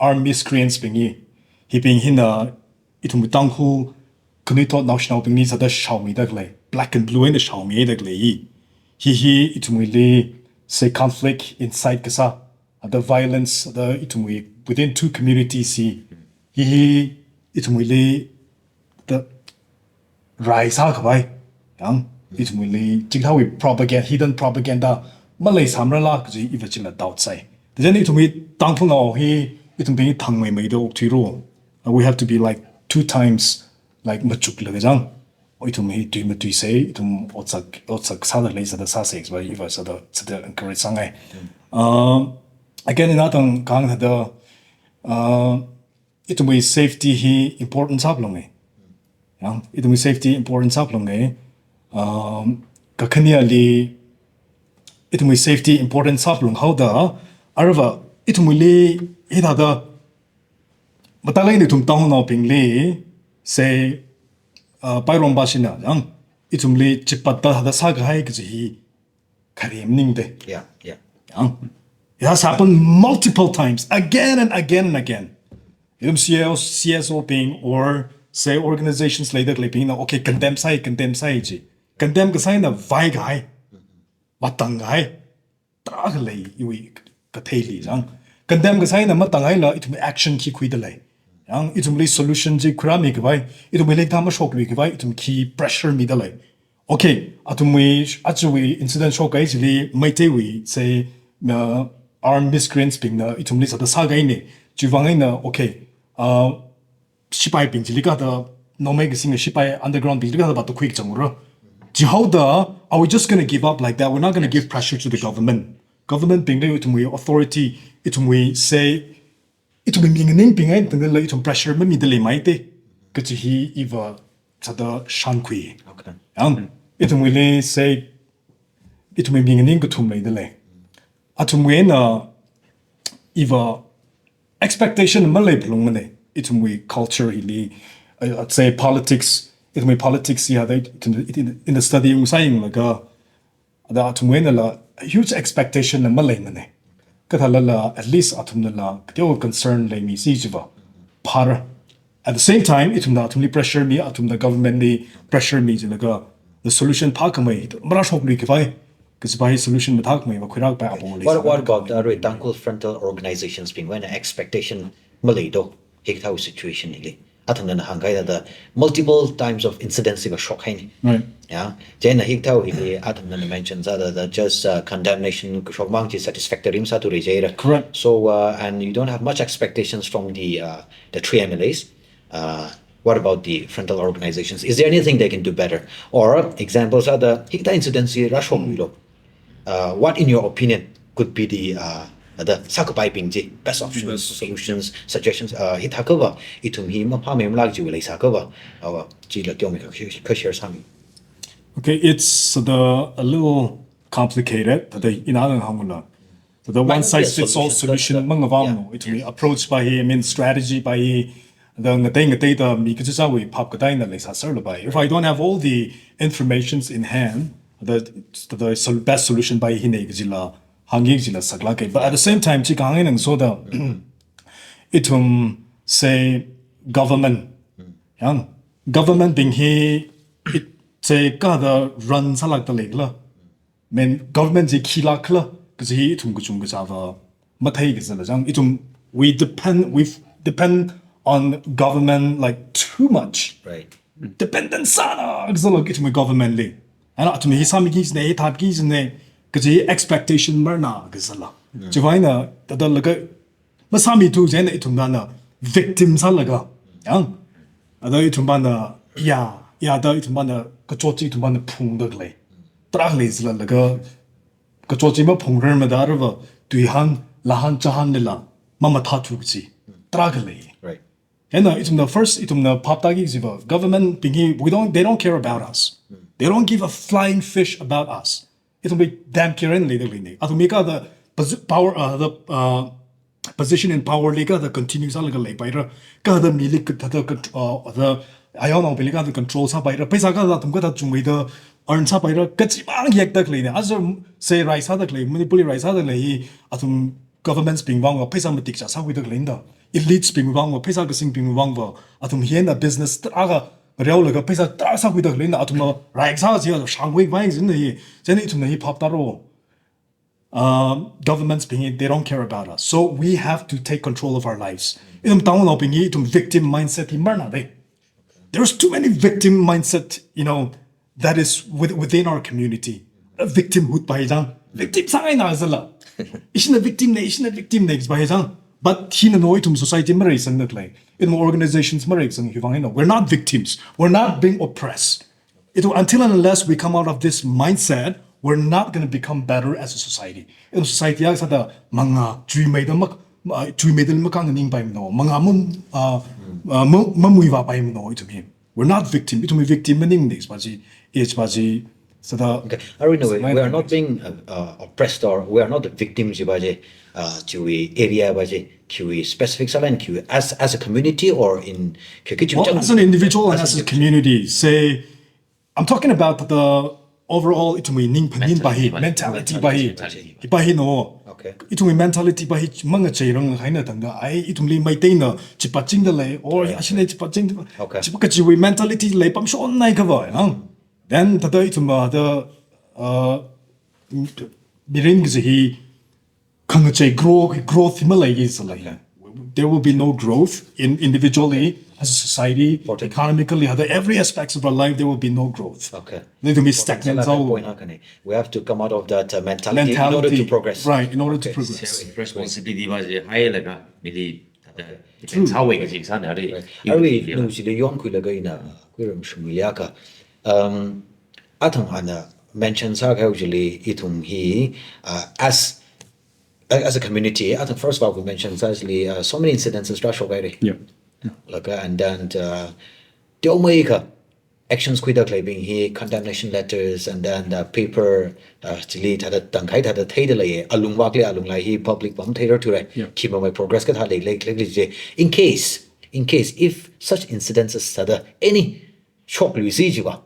armed miscreants bing hi, hibing hina ithum Tangkhul khanuithot naoshinaobingli sāda shaomida khalei, black and blue eina shaomida khalei hi. Hi hi ithumwuili, say, conflict incite kasā, thāda violence, thāda ithumwui within two communities hi. Hi hi ithumwuili thāda rai sākhavai, yang, ithumwuili chikathāwui propaganda, hidden propaganda maleisāmarala kaji iva chila doubt sai. Thāda chieina ithumwui Tangkhulnao hi, ithumbing hi thangmeimeida okthuira. Uh, we have to be, like, two times, like, machuklaga chang. Ithum hi tuimatuisei, ithum otsak, otsak sāda lei sāda sāsei, kajiva iva sāda, sāda encourage sāngai. Um, again, ina tangkhang thāda, uh, ithumwui safety hi important sāphalunga. Yang, ithumwui safety important sāphalunga. Um, kakhaneli, ithumwui safety important sāphalung haoda, arava ithumwuili hithāda, matailak eina ithum Tangkhulnaobingli, say, uh, Pairom bashina, yang, ithumli chipatda thāda sākahai kaji hi khare maningda. Yeah, yeah. Yang, it has happened multiple times, again and again and again. Ithum C E O, C S O bing, or say organizations leida khaleibingna, okay, condemn sai, condemn sai ji. Condemn kasā eina vaikahai, vātangkahai, tarākha lei iwui katheili chang. Condemn kasā eina matanghaila ithum action khi khuida lei. Yang, ithumli solution chi khuirāmikhavai, ithumli lengtha mashoklui khavai, ithum khi pressure mida lei. Okay, athumwui, ajawui incident shokkahai chili Meiteiwui, say, uh, armed miscreants bingna ithumli sāda sākahaina. Chiwuivang eina, okay, uh, sipaibing chili kathāda, Nohmei kasing sipai underground bingli kathāda vātukhui kachangra. Chihaoda, are we just gonna give up like that? We're not gonna give pressure to the government. Government bingli ithumwui authority, ithumwui say, ithumwui minganingbing eina tangdala ithum pressure mamida leimeida. Kaji hi iva sāda shānkhui. Okay. Yang, ithumwuili say, ithumwui minganing kathum leida lei. Athumwui eina iva expectation maleiphalungmana. Ithumwui culture hili, uh, I'd say politics, ithumwui politics ya da, in, in, in the study ungsā yanglaga, thāda athumwui einala huge expectation la maleimana. Kathālala, at least athumnala kateo concern leimisi chiva phāra. At the same time, ithumna athumli pressure mi, athumna government li pressure mi jilaga, the solution phākhamei, marāshokluikhavai, kajiva hi solution mathākhamei va khuirākapai apong lei. What, what about the arui Tangkhul frontal organizations bingwui eina expectation maleido, hikathā situation hili? Athumna hāngkahai thāda multiple times of incidents iva shokhaina. Right. Yeah. Chieina hikathā hili athumna mention sāda, thāda just, uh, condemnation kashok mang chi satisfactory masāthura jira. Correct. So, uh, and you don't have much expectations from the, uh, the three M L As. Uh, what about the frontal organizations? Is there anything they can do better? Or examples are the hikathā incidents hi rāshokluilo. Uh, what, in your opinion, could be the, uh, the sākapaibing chi, best options, best options, solutions, suggestions, uh, hithākhava, ithum hi maphāmeimalak chiwui leisākhava, uh, chila teomeikha kha share sāmi. Okay, it's the, a little complicated, thāda ina hāngla. Thāda one size fits all solution mangavāmana. Ithumwui approach va hi, I mean, strategy va hi, thāda ngatei ngateida mi kachichāwui phap kateina leisāserlapai. If I don't have all the informations in hand, the, the sol-, best solution va hi hina kajila, hāngki kajila saklāka. But at the same time, chi kahāng eina ngasoda, ithum say, government. Yang government bing hi it se kada run sālākda leikhala. Main government chi khilākhala kaji hi ithum kachungkha chāva mathei kazala chang. Ithum we depend we depend on government like too much. Right. Dependent sāna kazala ithum government li. Ana ithum hi sāmiki jine, hi thātki jine kaji expectation marna kazala. Chiwuivang eina tadalaga masāmithu jina ithumna na victim sālaga. Yang ada ithumna ya ya da ithumna kachot chi ithumna phungda khalei. Tarākha leizalalaga kachot chi maphungrarmada rava tuihan, lahan, chahan lila mamathāthu kaji. Tarākha lei. Right. Hina ithumna first ithumna phaptāki kajiva government bing hi we don't they don't care about us. They don't give a flying fish about us. Ithumwui damn care eina leida leine. Athumwui kada posi- power uh, the uh, position in power li kada continue sālaga leipaira. Kada mili kada contr- uh, the ayonnaobingli kada control sāpaira. Pheisā kada athum kada chungmeida earn sāpaira. Kachimang yakda leine. Aja se rai sāda lei, Manipur li rai sāda lei hi athum governments bing vangva pheisā matik chā sākhuida leina. Elites bing vangva pheisā kasingbing vangva athum hina business tarākha ngareolaga pheisā tarākha sākhuida leina. Athumna rai sā jiya shangwui vai jina hi. Jina ithumna hi phaptāro. Um, governments bing hi they don't care about us. So we have to take control of our lives. Ithum town bing hi ithum victim mindset hi marna de. There's too many victim mindset, you know, that is with, within our community. Victimhood pa hi chang. Victim sāngaina zala. Ishina victim ne, ishina victim ne pa hi chang. But hina no ithum society mareisangda lei. Ithum organizations mareisang hi vang hina. We're not victims. We're not being oppressed. Ithum until and unless we come out of this mindset, we're not going to become better as a society. Ithum society ya sāda manga chuimeida mak chuimeida makang ningpaimano. Manga mum uh, uh, mum- mamuiva paimano ithum hi. We're not victim. Ithum hi victim maningde pa chi. H pa chi. Sāda Okay. Arui na we, we are not being uh, uh, oppressed or we are not the victims ji ba je. Uh, chiwui area ba je. Chiwui specific sālala chiwui as as a community or in chiwui chiwui well, chang- as an individual and as a community, say, I'm talking about the overall ithumwui ningphanin pa hi, mentality pa hi. Hi pa hi no. Okay. Ithumwui mentality pa hi mangacheirang haina tangda ai ithumli maiteina chipachingda lei or ashina chipachingda. Okay. Chipa kachiwui mentality lei pamshon nai kava. Yang. Then tada ithum ba the uh, mirin kaji hi khangachei grow growth hi malei is like there will be no growth in individually as a society, economically, other every aspects of our life there will be no growth. Okay. Need to be stagnant. Point out, we have to come out of that uh, mentality, in order to progress. Right, in order to Okay. Progress. Responsibility ba je hai laga mili tada depend sāwei kaji sāna ari. Arui nung chili yonkhuilaga ina khuiram shungli aka. Um, athang ana mention sākahai chili ithum hi uh, as as a community, athang first of all we mention sāchili uh, so many incidences rāshok haire. Yeah. Laga and then uh, teomeikha actions khuida khaleibing hi condemnation letters and then the paper uh, chili thada tangkhai thada theida lei alung vakli alung lai hi public pam theirar thurai. Yeah. Khimamai progress kathā lei lei lei lei je. In case in case if such incidences thada any shokluisi jiva.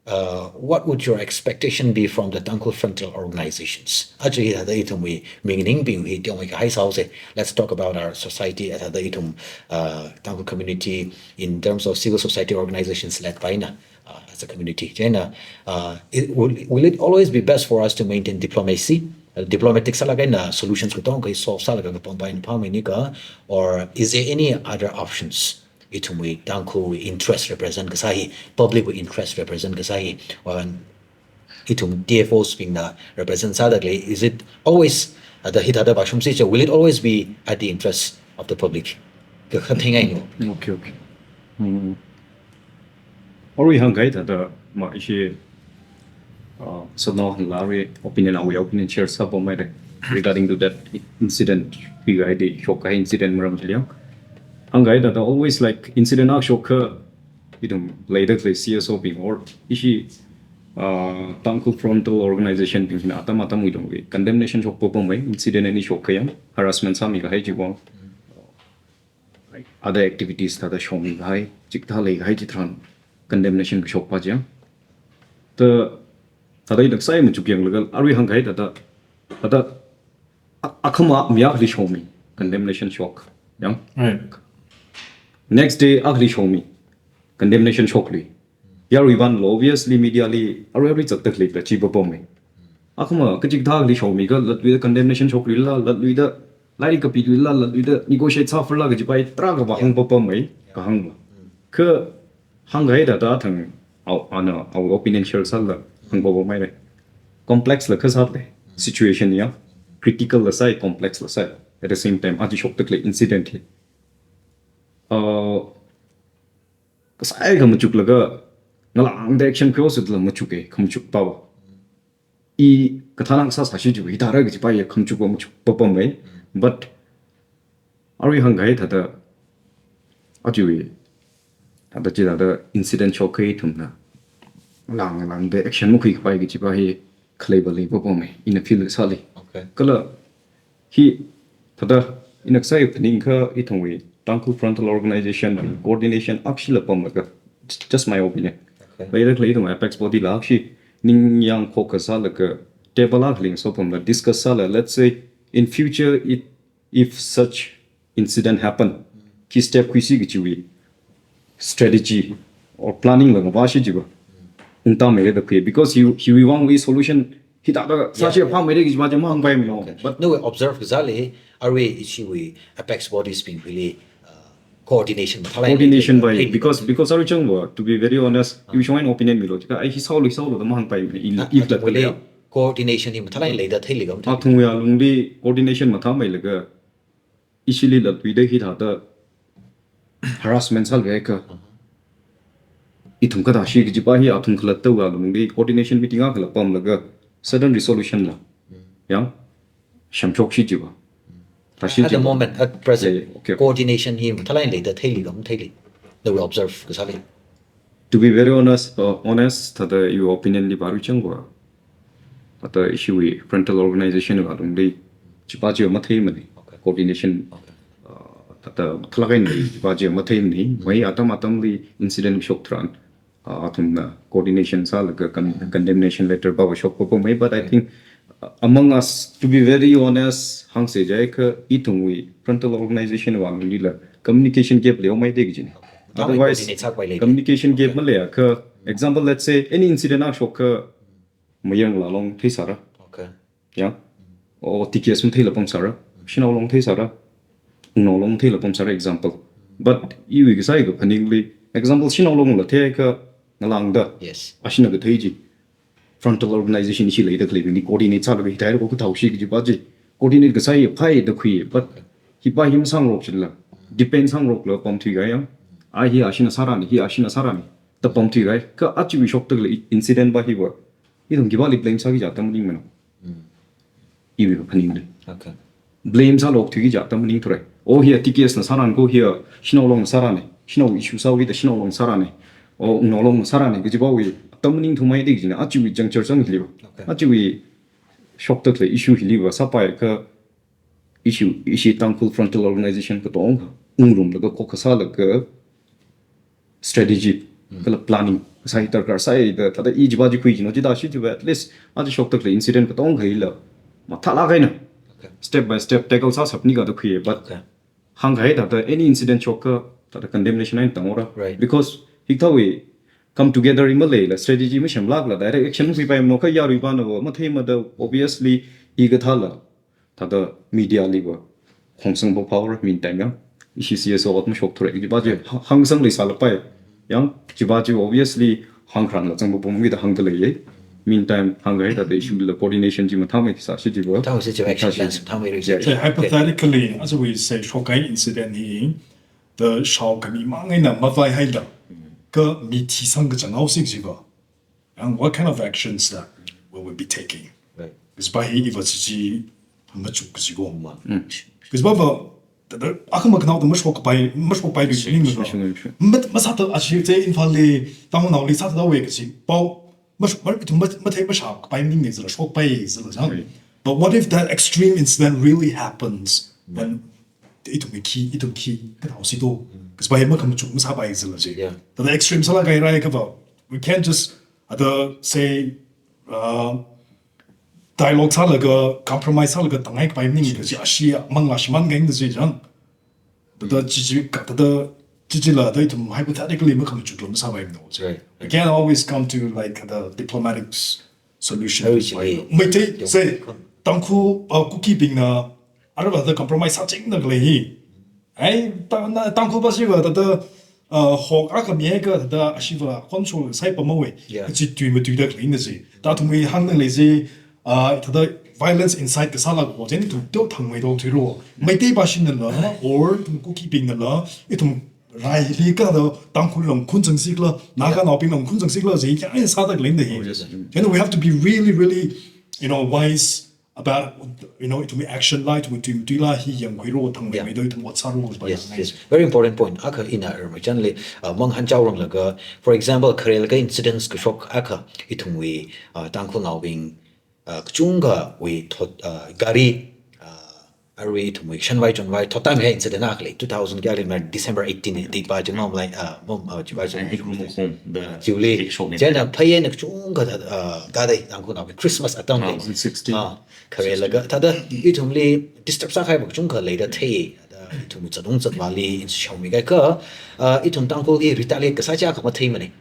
Uh, what would your expectation be from the Tangkhul frontal organizations? Actually, thada ithumwui mingningbing hi teomeikha hai sāuse. Let's talk about our society at thada ithum uh, Tangkhul community in terms of civil society organizations led by na uh, as a community. China, uh, it, will, will it always be best for us to maintain diplomacy? Uh, diplomatic sālaga na solutions katonga solve sālaga kapam pai na pamai nika, or is there any other options? Ithumwui Tangkhulwui interest represent kasā hi, publicwui interest represent kasā hi, or ithum T F Os bingna represent sāda lei, is it always at the hit other bashum si, will it always be at the interest of the public? Kakhathing ai no. Okay, okay. Hmm. Arui hāngkahai thada ma ishi uh, so now lari opinion awui opinion share sāpamhaire regarding to that incident. Pi gai di shokkahai incident maram chili yang. Hāngkahai thada always like incident akha shokkha ithum leida khalei C S O bing or ishi uh, Tangkhul frontal organization bing hina atam atamwui tongwui condemnation shokpapamhai incident ani shokkha yang harassment sāmikahai chiwui vang. Other activities thada shokmikahai, chikathā leikahai chitharan condemnation kashokpa chiya. Thada, thada ina sai machuk yanglaga, arui hāngkahai thada, thada a- akhama mi akhali shokmi, condemnation shok. Yang? Right. Next day akhali shomi, condemnation shoklui. Yaruivanla obviously media li arui arui zatda khalei la chi papam mai. Akhama kachikathā akhali shomi kha latluida condemnation shokluila, latluida lairik kapiluila, latluida negotiate sāfarla kajipa hi tarākha vāhāng papam mai, kahāng ma. Kha hāngkahai thāda thang, au, ana, au opinion share sālala hāng papam maira. Complex la kasā lei, situation ya, critical la sai, complex la sai. At the same time, aja shokda khalei incident hi, uh, kasai kha machuklaga, ngalāngda action khuihaosila machuk e, khamachuk pava. I kathāna kasā sāshi jiva, hithāra kajipa ya khamachuk pa machuk papam mai. But arui hāngkahai thāda, aja, thāda chithāda incident shokkahai ithumna ngalāng ngalāngda action makhuikapai kajipa hi khaleiva lei papam mai, ina feel sāli. Okay. Kala hi thāda ina kasā phaningkha ithumwui Tangkhul Frontal Organization wui coordination akshila pamlaga, just my opinion. Okay. Leida khalei ithum apex body la akshi ningyāng khokkha sālaga table akhali ngasopamla discuss sāla, let's say in future it, if such incident happen, khi step khuisi kajiwui strategy or planning la ngavāshi jiva, ungta maira da khui, because hi, hiwui vangwui solution hithāda sāshi, yeah, phāmeira kajipa chi mahāngpai mai. Okay. But nawui observe kasāli, arui ishiwui apex bodies bingwuili, uh, coordination mathālāk coordination leida pai, theili because, because arui changva, to be very honest, iwui shong eina opinion milo jiakha, ai hi sālu, hi sālu da mahāngpai mai, in, ah, if that athumwuili coordination hi mathālāk leida theili kha mathāli. Athumwui alungli coordination mathāmeilaga, ishili latluida hithāda harassment sālakha, ithum kathāshi kajipa hi athum khalattawui alungli coordination meeting akhala pamlaga sudden resolution la, ya, semshokshi jiva. Thāshi jiva. At the moment, at present, yeah, yeah, okay, coordination hi mathālāk leida theili kha matheili, nawui observe kasāli. To be very honest, uh, honest, thāda iwui opinion li pāra changva, thāda ishiwui frontal organization wui alungli chipa chiya matheimana. Okay. Coordination, okay, uh, thāda mathālāk eina chipa chiya matheimana. Mai atam atamli incident shok tharan, uh, athumna coordination sālaga con-, condemnation letter pava shok papam mai. But I think, uh, among us, to be very honest, hāngsa jiakha ithumwui frontal organization wui alunglila communication gap leihaomai da kajina. Otherwise, coordinate sāpai lei. Communication gap maleiakha, example, let's say, any incident akha shokkha, Mayarla long theisāra. Okay. Ya. O T K S matheila pamsāra. Shanao long theisāra. Wungnao long theila pamsāra, example. But iwui kasā hi kaphaningli, example, Shanao longla theiakha ngalāngda, yes, ashina kathei chi. Frontal organization ishi leida khaleibingli coordinate sālaga hithāda kho kathāoshi kajipa chi coordinate kasā hi phāi da khui, but hipa hi masāngarok chila, depend sāngarokla pamthui kahai ya. Ai hi ashina sārana, hi ashina sārana da pamthui kahai. Kha aja shokda khalei incident pa hiva, ithum khipāli blame sāki kaji atam maningmana. Mm. Iwui kaphaningli. Okay. Blame sālok thuiki kaji atam maningthurai. O hi T K S na sārana kho, hi Shanao longna sārana. Shanao issue sāhaoki da Shanao long sārana. O Wungnao long sārana kajipa hi atam maningthumai da kajina. Ajawui juncture chang hiliva. Okay. Ajawui shokda khalei issue hiliva sāpaiakha issue, ishi Tangkhul Frontal Organization katonga wungrumlaga khokkha sālaga strategy, mm, kala planning kasā hi darkar sai da, thāda i chipa chi khui kajina, chithāshi chiva, at least aja shokda khalei incident katonga hila mathālāk eina, okay, step by step tackle sāshapni kaji da khui, but, okay, hāngkahai thāda any incident shokkha thāda condemnation eina tanghaora. Right. Because hikathāwui come together hi maleila, strategy masemlākla direct action makhuipaimana kha yaruipanava matheimada, obviously, hikathāla thāda media liva khongsang pa phaora, meantime ya. Ishi C S O ot mashokthura, chipa chi, ha-, hāngsang leisālapai. Ya, chipa chi obviously hāngkharanla zangpapamki da hāngda leiya. Meantime, hāngkahai thāda issue la coordination chi mathāmei sāshi chiva. Mathāmei sāshi chiva, action plans mathāmei sāshi chiva. Yeah. So hypothetically, as we say, shokkahai incident hi, the shao khami mang eina mavaihaida, kha mi thisang kachang haosi chiva. And what kind of actions that we will be taking? Right. Kajipa hi iva chi chi machuk kaji ko ma. Mm. Kajipa va, thāda, akhama khanaoda mashokpai, mashokpai kaji maningmana. Sure, sure, sure. Mat, masātha ashi te Imphal li, Tangkhulnaoli sāthawe kaji pao, mash-, mar-, ithum mat-, mathei mashappai maningmana jila, shokpai jila jang. Right. But what if that extreme incident really happens? Then ithum khi, ithum khi kathāosi to. Mm. Kajipa hi makhamachuk masāpai jila chi. Yeah. Thāda extreme sālāk kahai rai kha va, we can't just thāda say, uh, dialogue sālaga, compromise sālaga tangai kapai maningmana kaji ashi manglā shimānkahai da chi jang. Thāda chi chi ka, thāda Chichila thada ithum hypothetically makhamachut lo masāpaimana. Right. We can always come to like the diplomatic s- solution. Meitei, say, Tangkhul, uh, Kukibingna aruiva thada compromise sāchingda khalei hi. Ai, Tangkhul pa shiva thada, uh, hok akha mi akha thada ashiva khonsho sai pamawui. Chi tui matuida khaleina chi. Thada ithumwui hāngda khalei chi, uh, thada violence incite kasāla ko, chieina ithum to thangmeida thuiro. Meitei pa shinala, or ithum Kukibingnala, ithum raili kathāda Tangkhul longkhun zangsikhala, Naganaobing longkhun zangsikhala, chi kya sāda khaleina hi. Chieina we have to be really, really, you know, wise about, you know, ithumwui action la, ithumwui tui matuila hi yangkhuiro, thangmeimeida ithum ot sāro. Yes, yes. Very important point. Akha ina ermachanli, uh, manghan chaoranglaga, for example, kharelaga incidents kashok akha ithumwui, uh, Tangkhulnaobing, uh, kachungkhawui thot, uh, gari, uh, arui ithumwui shanvai chonvai thottam he incident akha lei, two thousand kayali December eighteen ni date pa chi mamalai, uh, mom, uh, chiva chi. Chiwuili. Chieina phayena kachungkha, uh, gadai Tangkhulnaobing Christmas atamli. Kharelaga thada ithumli disturb sākahaiva kachungkha leida thei. Thada ithum zatung zatvāli inshaomi kahai kha, uh, ithum Tangkhul hi retaliate kasā chi akha matheimana.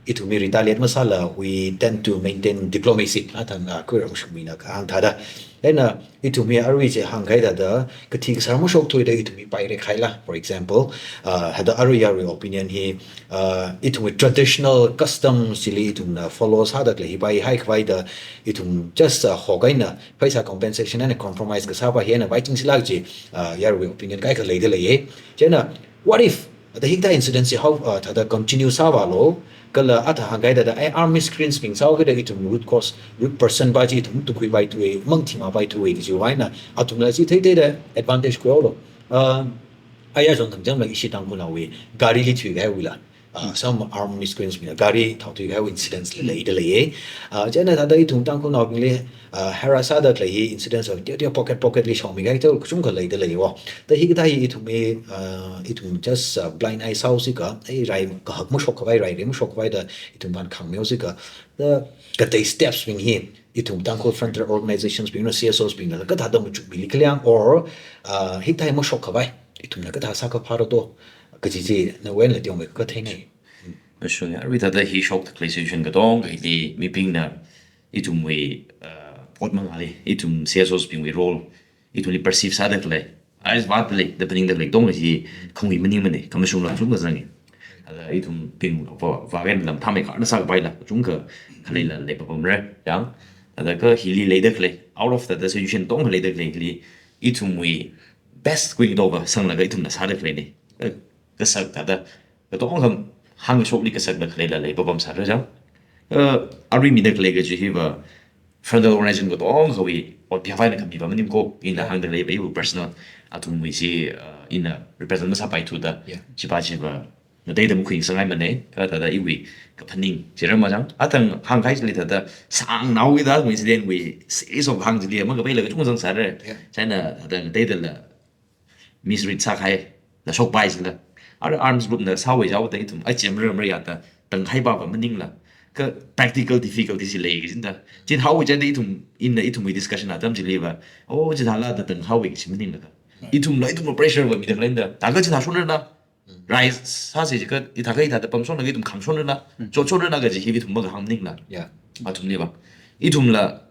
Ithumwui retaliate masāla, we tend to maintain diplomacy. Athang, uh, khuirākashungmina kahāng thada. Chieina ithumwui arui chi hāngkahai thada, kathi kasār mashokthuida ithumwui pairek haila. For example, uh, thada arui yaruiwui opinion hi, uh, ithumwui traditional custom chili ithumna follow sāda khalei hi paihai khavai thada, ithum just, uh, hok eina pheisā compensation eina compromise kasā pa hi eina paichingsilāk chi, uh, yaruiwui opinion kaikha leida leiya. Chieina, what if thada hikathā incident chi hao, uh, thada continue sāvālo, kala athang hāngkahai thada, ai, armed miscreants bing sāhaokida ithum root cause, root person pa chi ithum tungkhuipaithuwa, mangthimāpaithuwa kajiwui eina, athumla chi theithei thada advantage khuihaolo. Uh, aya zong thangchangla ishi Tangkhulnaowui garili thuikahaiwuila, uh, some armed miscreants bingna gari thao thuikahaiwui incidents la leida leiya. Uh, chieina thada ithum Tangkhulnaobingli, uh, harass sāda khalei hi incidents of teoteo pocket pocket li shaomi kahai thao kachungkha leida leiya. Thada hikathā hi ithumwui, uh, ithum just, uh, blind eye sāhaosi kha, ai, rai kahak mashok khavai, rairei mashok khavai thada ithum pān khangmihaosi kha, thada katei steps bing hi ithum Tangkhul frontier organizations bingna, C S Os bingna kathāda machukmili khala, or, uh, hikathā hi mashok khavai ithumna kathā sākha phāra to kaji chi nawui einala teomeikha katheinei. Kashung ya, arui thada hi shokda khalei situation katonga hili mibingna ithumwui, uh, ot mangāli, ithum C S Os bingwui role, ithumli perceive sāda khalei, ai, vātda lei, da phaningda khalei katonga chi khangui maningmana, khamashungla kachungkha zangi. Thada ithumbing va, vākahai lam thāmeikha na sākapaila, kachungkha khaleila leipapamra, yang. Thada kha hili leida khalei, out of thada situation katonga leida khalei hili, ithumwui best khuido va sanglaga ithumna sāda khaleina. Kasak thada, katonga hāngkashokli kasakda khaleila leipapam sāra chang. Uh, arui mida khalei kaji hiva frontal organization katonga khawui ot pheophāna khami pa maning ko, ina hāngda khalei pa iwui personal, athumwui chi, uh, ina represent masāpaithuda. Yeah. Chipa chiva ngateida makhuisangngaimana, kha thada iwui kaphaning chira ma chang. Athang hāngkahai chili thada sāngnao ida wui incident wui series of hāng chili makapaila kachungkha zangsāra. Yeah. Chieina thada ngateidala misread sākahai, la shokpai sila. Ara arms group na sāwui jaoda ithum, ai, chemra mara ya thada, tanghai pa pa maningla. Kha practical difficulty chi lei kajina thada. Chithāwui chieina ithum, ina ithumwui discussion atam chiliva, oh, chithāla thada tanghaiwui chi maningla kha. Ithumla, ithumla pressure va mida khaleina thada. Thakha chithā shonrala. Rai sāsi jiakha, ithākha ithāda pamshonlaga ithum khangshonrala. Chotshonrala kaji hi ithum makahāng maningla. Yeah. Athumliva. Ithumla,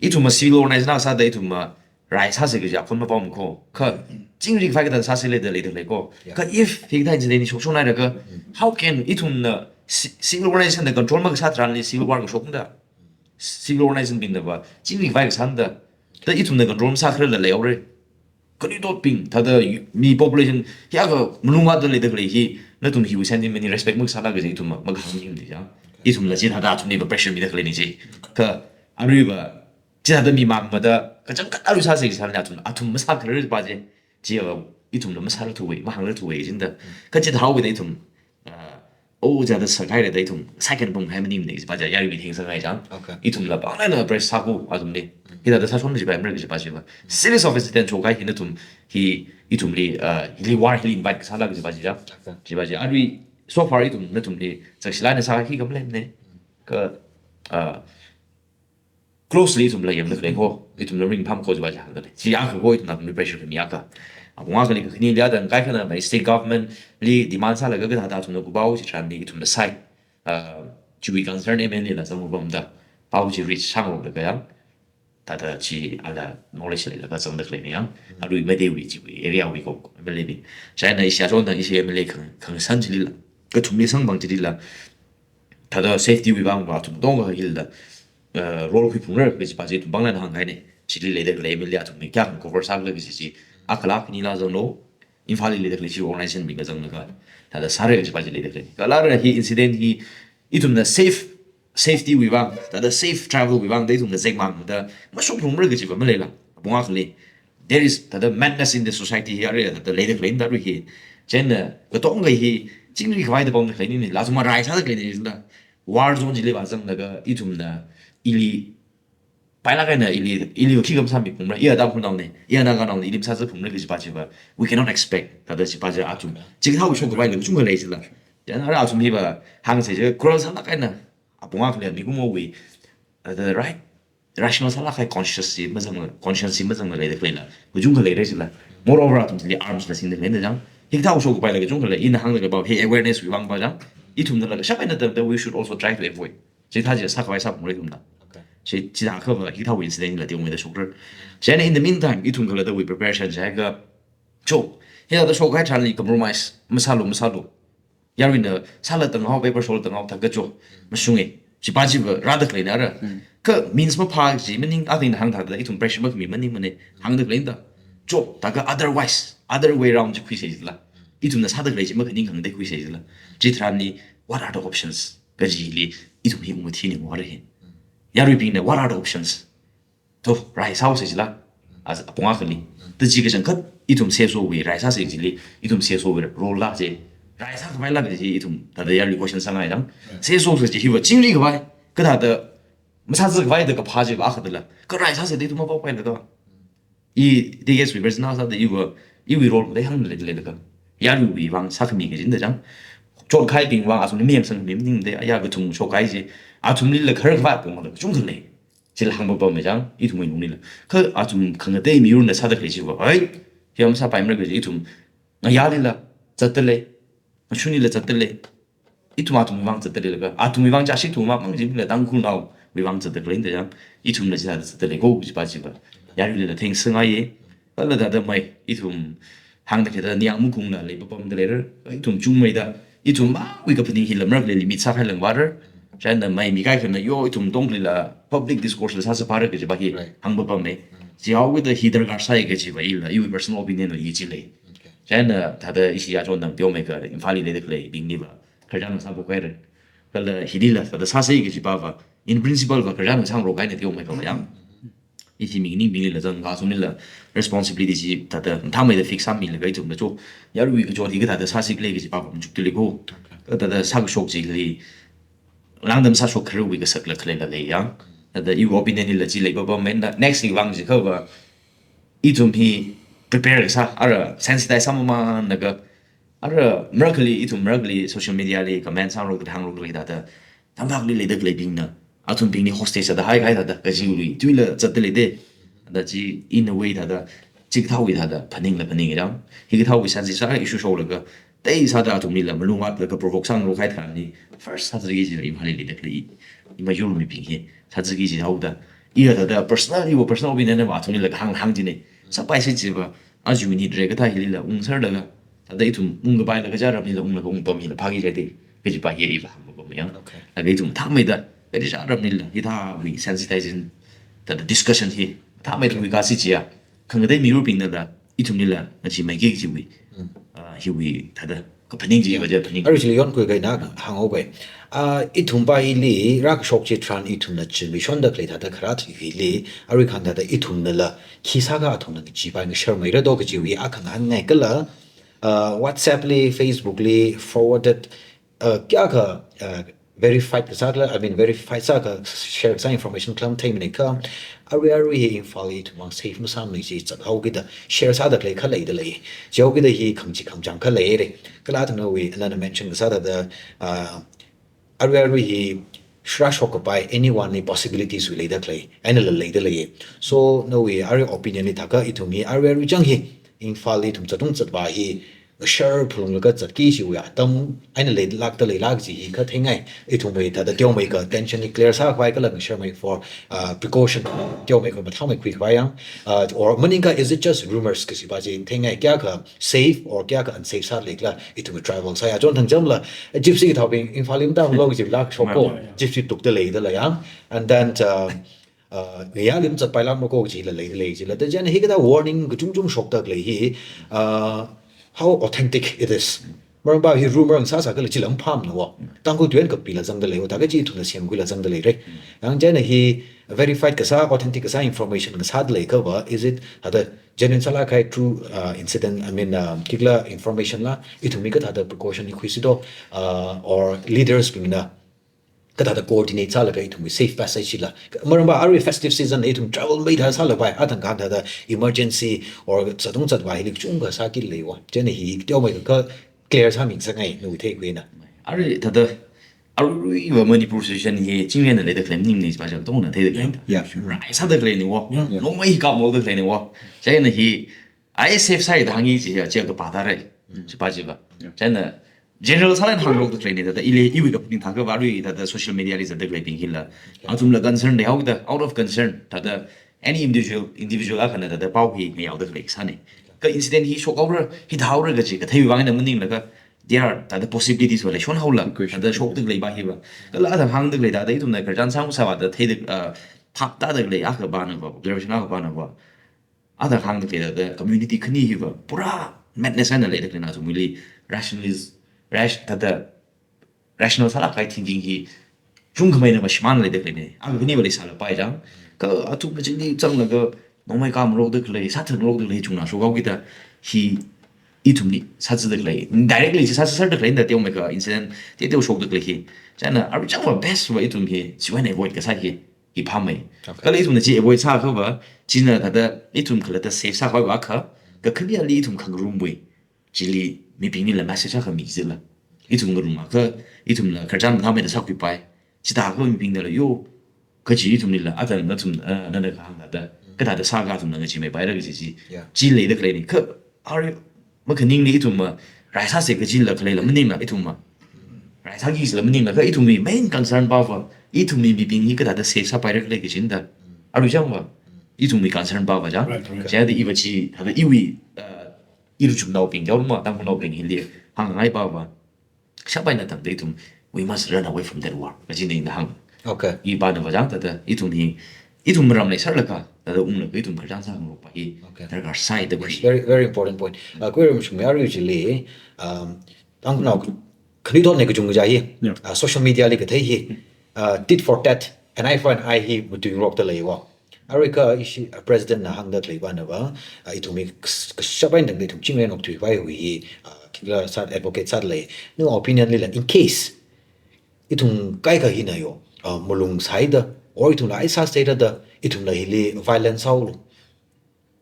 ithumva civil organization akha sāda ithumva rai sāsi kaji akhon mapam ko. Kha, chingri khavai kathāda sāsi leida leida lei ko. Yeah. Kha if hikathā incident hi shokshonhaira kha, how can ithumna ci-, civil organization na control makasā tharanli civil war kashokna thada? Civil organization bingna va, chingri khavai kasāna thada. Thada ithumna control masākhararla leihaora. Khanuithotbing, thada yu-, mi population, hiyākha malung vātda leida khalei hi, nathum hiwui sentiment hi respect makasāla kaji ithum ma, makahāng maningmana chang. Ithumla chithāda athumliva pressure mida khaleina chi. Kha, aruiva, chithāda mi mang mada, kachangkhat arui sāsi sāla athum, athum masākharar pa chi, chiva ithumla masārarthuwa, mahāngrarthuwa kajina thada. Kha chithāwui thada ithum, uh, oh, chithāda sākhaira thada ithum, second pung hai maningmana kaji pa chi, yaruiwui theingasakngai chang. Okay. Ithumla pāngna na press sāku, athumli. Hithāda sāshon kaji pa, mara kaji pa chiva. Series of incident shokkahai hi nathum, hi ithumli, uh, hili war hili invite kasāla kaji pa chi chang. Okay. Chi pa chi, arui, so far ithum nathumli, sakshilana sā hi kam leimana. Kha, uh, closely ithumla yangda khalei ko, ithumla ringphāma ko chiva chi hāngda lei. Chi akha ko ithumna ithumli pressure khami akha. Apong akhali kakhaneli atam kaikhana mai state government li demand sālaga kathāda athumna kupao chitharanli ithumna sai. Uh, chiwui concern M L A la zangpamda pao chi reach sāngarokda kayang. Thāda chi ala knowledge leilaga zangda khaleina yang. Arui Meiteiwui chiwui area wui kok M L A li. Chieina ishi achonda ishi M L A khang, khangsan chilila, kathumli sangpang chilila, thāda safety wui vang va athum tongkha hila, uh, role khuiphungra kaji pa chi ithum pāngla hāngkahaina. Chili leida khalei M L A athumli kayākha cover sākhala kaji chi. Akhala khanila zanglu, Imphalli leida khalei chi organization bingla zanglaga thāda sāra kaji pa chi leida khalei. Kala ara hi incident hi ithumna safe, safety wui vang, thāda safe travel wui vangda ithumna zakmangda mashokphungra kaji pa maleila. Apong akhali, there is thāda madness in the society hi, arui thāda leida khaleina arui hi. Chieina katongkha hi chingri khavai da pamda khaleina, la athum rai sāda khaleina jila. War zone chili va zanglaga ithumna ili pailāk eina ili, ili khi kam sāmiphungra, iya Tangkhulnaona, iya Naganaona, ili masāzāphungra kaji pa chi va, we cannot expect. Thāda chi pa chi athum chikathāwui shok khavai la kachungkha lei jila. Chieina ara athum hi va hāngsa chi cruel sālāk eina, apong akhali mikumowui, uh, the right, rational sālāk kahai conscience chi mazangla, conscience chi mazangla leida khaleila kachungkha leira jila. Moreover, athum chili arms la singda khaleina chang. Hikathāwui shok khavai la kachungkha lei, ina hāngda khalei pa hi awareness wui vang pa chang. Ithumnala kashap eina atam, that we should also try to avoid. Chithā chi sākhavai sāphungra ithumna. Okay. Chi, chithākha va hikathāwui incident la teomeida shokra. Chieina in the meantime, ithum khalattawui preparation chi haiakha, cho, hithāda shokkahai tharanli compromise masālu, masālu. Yaruina sāla tanghao, paper shola tanghao thākha cho, mashunga. Chi pa chi va rāda khaleina ara. Kha means maphā chi maning, athumna hāngthāda ithum pressure makhami maningmana, hāngda khaleina da. Cho, thākha otherwise, other way round chi khuisa jila. Ithumna sāda khalei chi makhaning khangatei khuisa jila. Chitharanli, what are the options kajili ithum hi ungmathina ara hi. Yaruibingna, what are the options? To, rai sāhaosa jila. As apong akhali, thāda chi kachangkhat ithum CSO wui rai sāsa jili, ithum CSO wui role la chi. Rai sākhavaila kaji ithum thāda yarui question sāngai chang. CSO sa chi hi va chingri khavai, kathāda masāzā khavai da kaphā chi va akha dala. Kha rai sāsa da ithum mapao khavai la da. I, T K S wui president sāda iva, iwui role khuida hāngda leilakha, yaruiwui vang sākhami kajina da chang. Chotkahaibing vang athumli mayangsangmi maningmada, aya kathum shokkahai chi, athumlila khararkhavai apongla kachungkha lei. Chila hāngpapamma chang, ithumwui lunglila. Kha athum khangatei miyurna sāda khalei chi va, hai, hi masāpaimara kaji ithum ngayālila zatda lei, ngashunlila zatda lei. Ithum athumwui vang zatda leilaga, athumwui vang chashik thumwui vang mang jila Tangkhulnaowui vang zatda khaleina da chang, ithumla chithāda zatda lei ko kaji pa chi va yaruilila thengsangaiya. Kala thāda mai, ithum hāngda khalei thāda ningyāng makungla leipapamda leira, ithum chungmeida, ithum mawui kaphaning hila marakhali limit sākahai langvāra. Chieina mai mi kaikhana yo ithum tongkhalila public discourse la sāsāpara kaji pa hi Right. hāngpapamma. Chihaokida hi darkar sai kaji pa ila, iwui personal opinion la i chi lei. Okay. Chieina thāda ishi achon dang teomeikha Imphalli leida khaleibingli va khararchan sāphok haira. Kala hilila thāda sāsa kaji pa va, in principle va khararchan sāngarok kahaina teomeikha va yang. Ishi mi ningbinglila zang, athumlila responsibility chi thāda mathāmeida fix sāmilaga ithumla cho, yaruiwui kachot hi kathāda sāsi khala kaji pa va machukda lei ko. Kathāda sākashok chili, langdam sāshok kharawui kasakla khaleila lei yang. Thāda iwui opinion hila chi leipapamma, next hi vang chi kha va, ithum hi prepare kasā, ara sensitize sāmamānlaga, ara marakhali, ithum marakhali social media li comment sāngarok, hāngarok lei thāda, tampak li leida khaleibingna athumbingli hostage sāda haikahai thāda, kajiwui tuila zatda leida. Thāda chi in a way thāda, chikathāwui thāda phaningla phaninga chang. Hikathāwui sensitive sā issue sholaga, teisāda athumlila malung vātlaga provoke sāngarok kahai tharanli, first sāzāki chi Imphalli leida khalei i mayurmibing hi sāzāki jihaoda. Iya thāda personal, iwui personal opinion va athumlila kahāng hāng jina. Sāpaisa chi va, aja unit re kathā hilila ungserlaga, thāda ithum ungkapailaga kaja ramlila unglaga ungpam hila phāki jai da, kaji pa hi iva hāngpapamma yang. Okay. Laga ithum mathāmeida, kaja ramlila, hithāwui sensitization, thāda discussion hi mathāmeida khuikāsi chiya, khangatei miyurbingnala ithumlila ngacheemeiki kajiwui, ah, hiwui thāda kaphaning chi va ja phaning. Arui chili yonkhui kahaina hāngaopai. Ah, ithum pa hili rākashok chitharan ithumna chimishonda khalei thāda kharā thihili, arui khang thāda ithumnala khi sākha athumna ngacheepai ngasharmeira do kajiwui akha ngahānngai kala, ah, WhatsApp li, Facebook li forwarded, ah, kayākha, ah, verified kasā kala, I mean, verified sākha share kasā information khalam theimaningakha, arui arui hi Imphal hi ithum vang safe masāmana chi zathaokida share sāda khalei kha leida lei. Chihaokida hi khangachee khangachang kha leira. Kala athumnawui, nana mention kasā thāda, ah, arui arui hi rāshok kapai anyone li possibilities wui leida khalei, einala leida lei. So, nawui arui opinion li thākha ithum hi arui arui chang hi Imphal li ithum zatung zatvā hi ngashar phalunglaga zatki chiwui atam eina leilākda leilāk kaji hi kha theingai. Ithumwui thāda teomeikha tension hi clear sākhavai kala ngasharmei for, uh, precaution, teomeikha mathāmeikhui khavai yang, uh, or maningakha is it just rumors kajipa chi theingai, kayākha safe or kayākha unsafe sālei khala ithumwui travel sāya. Chon thangchamla, eh, gypsy kathaobing Imphal li matālu kaji lāk shokko, yeah, yeah, gypsy tukda leida lei yang. And then, uh, uh, ngayāli mazatpailākmara ko kajila leida lei jila. Thāda chieina hikathā warning kachungchung shokda khalei hi, uh, how authentic it is. Maramva hi rumor ngasāsā kala chila maphāmana wo. Tangkhul tuiyan kapila zangda lei wo, thākha chi ithumna semkhuila zangda leira. Yang chieina hi verified kasā, authentic kasā information ngasāda leiakhava, is it thāda genuine sālākkahai true, uh, incident, I mean, uh, khikhala information la, ithumwui kathāda precaution hi khuisi do, uh, or leaders bingna kathāda coordinate sālaga ithumwui safe passage la. Maramva arui festive season ithum travel meida sālapai, athang kahāng thāda emergency or zatung zatvā hili kachungkha sāki lei wo. Chieina hi teomeikha clear sāmi ngasangai nawui theikhuina. Arui thāda, aruiva Manipur situation hi chingri eina leida khalei maningmana jipa chi katongna theida khalei. Yeah. Rai sāda khaleina wo. Yeah. Nongmei hi kapmolda khaleina wo. Chieina hi, I S F side hāngi chi ya, chi kapā tāra. Chipa chiva. Yeah. Chieina general sālāk eina hānglokda khaleina, thāda ili, iwui kaphaning thākha arui thāda social media li zatda khaleibing hila. Yeah. Athumla concern leihaoda, out of concern, thāda any individual, individual akhana thāda pao hi ngayaoda khalei kasāna. Kha incident hi shokhaora, hithāhaora kaji katheiwui vang eina maninglaga, there are thāda possibilities va leishonhaola, equation, thāda shokda khaleipa hiva. Kala athang hāngda khalei thāda ithumna khararchan sāngasāva thāda theida, uh, thākda khalei akha panava, observation akha panava. Athang hāngda khalei thāda community khani hiva pura madness eina leida khaleina, athumwuili rationalis-, rash-, thāda rational sālākkahai thinking hi chungkhameina mashimānda leida khaleina. Akha khaniva leisālapai chang. Kha athumna chili zanglaga nongmei kapngarokda khalei, sāthatngarokda khalei chungna shokhaokida hi ithumli sāzada khalei. Directly chi sāzada khalei da teomeikha incident teoteo shokda khalei hi. Chieina arui changva best va ithum hi chiwui eina avoid kasā hi, hi phāmei. Okay. Kala ithumna chi avoid sāakhava, china thāda ithum khalatta safe sākhavai akha, kakhaneli ithum khangarumwui chili mibinglila message akha mi jila. Ithum ngarumakha, ithumla khararchan mathāmeida sākhuipai. Chithākha mibingnala yo, kaji ithumlila, athang nathum, ah, nana kahāng thāda, kathāda sākha athumna ngacheemeipaira kaji chi. Yeah. Chi leida khaleina. Kha, arui, makhaningli ithumva, rai sāsa kajila khaleila maningla ithumva. Rai sāki kajila maningla, kha ithumwui main concern pava, ithumwui mibing hi kathāda safe sāpaira khala kajina da. Arui changva, ithumwui concern pava chang. Right, right. Chieina iva chi, thāda iwui, uh, iruichumnaobing, yaoruma, Tangkhulnaobing hili, hāngngai pava. Kashap eina tangda ithum, we must run away from that war. Kajina ina hāng. Okay. Ipanava chang thāda, ithum hi, ithum maram leisālaga, thāda unglaga ithum khararchan sāngarokpa hi, okay, darkar sāi da khui. Very, very important point. Uh, khuiram shungmi arui chili, um, Tangkhulnao khanuithotna kachungkha hi, yeah, uh, social media li kathei hi, uh, tit for tat, an eye for an eye hi matuingarokda lei wo. Arui kha ishi, uh, President na hāngda khalei panava, uh, ithum hi kas-, kashap eina tangda ithum chingri eina okthuipaihai hi, uh, khikhala sāda advocate sāda lei. Nawui opinion lila, in case ithum kaikha hina yo, uh, malung sāhaida, or ithumla ai sāsāda, ithumla hili violence sāhaolu.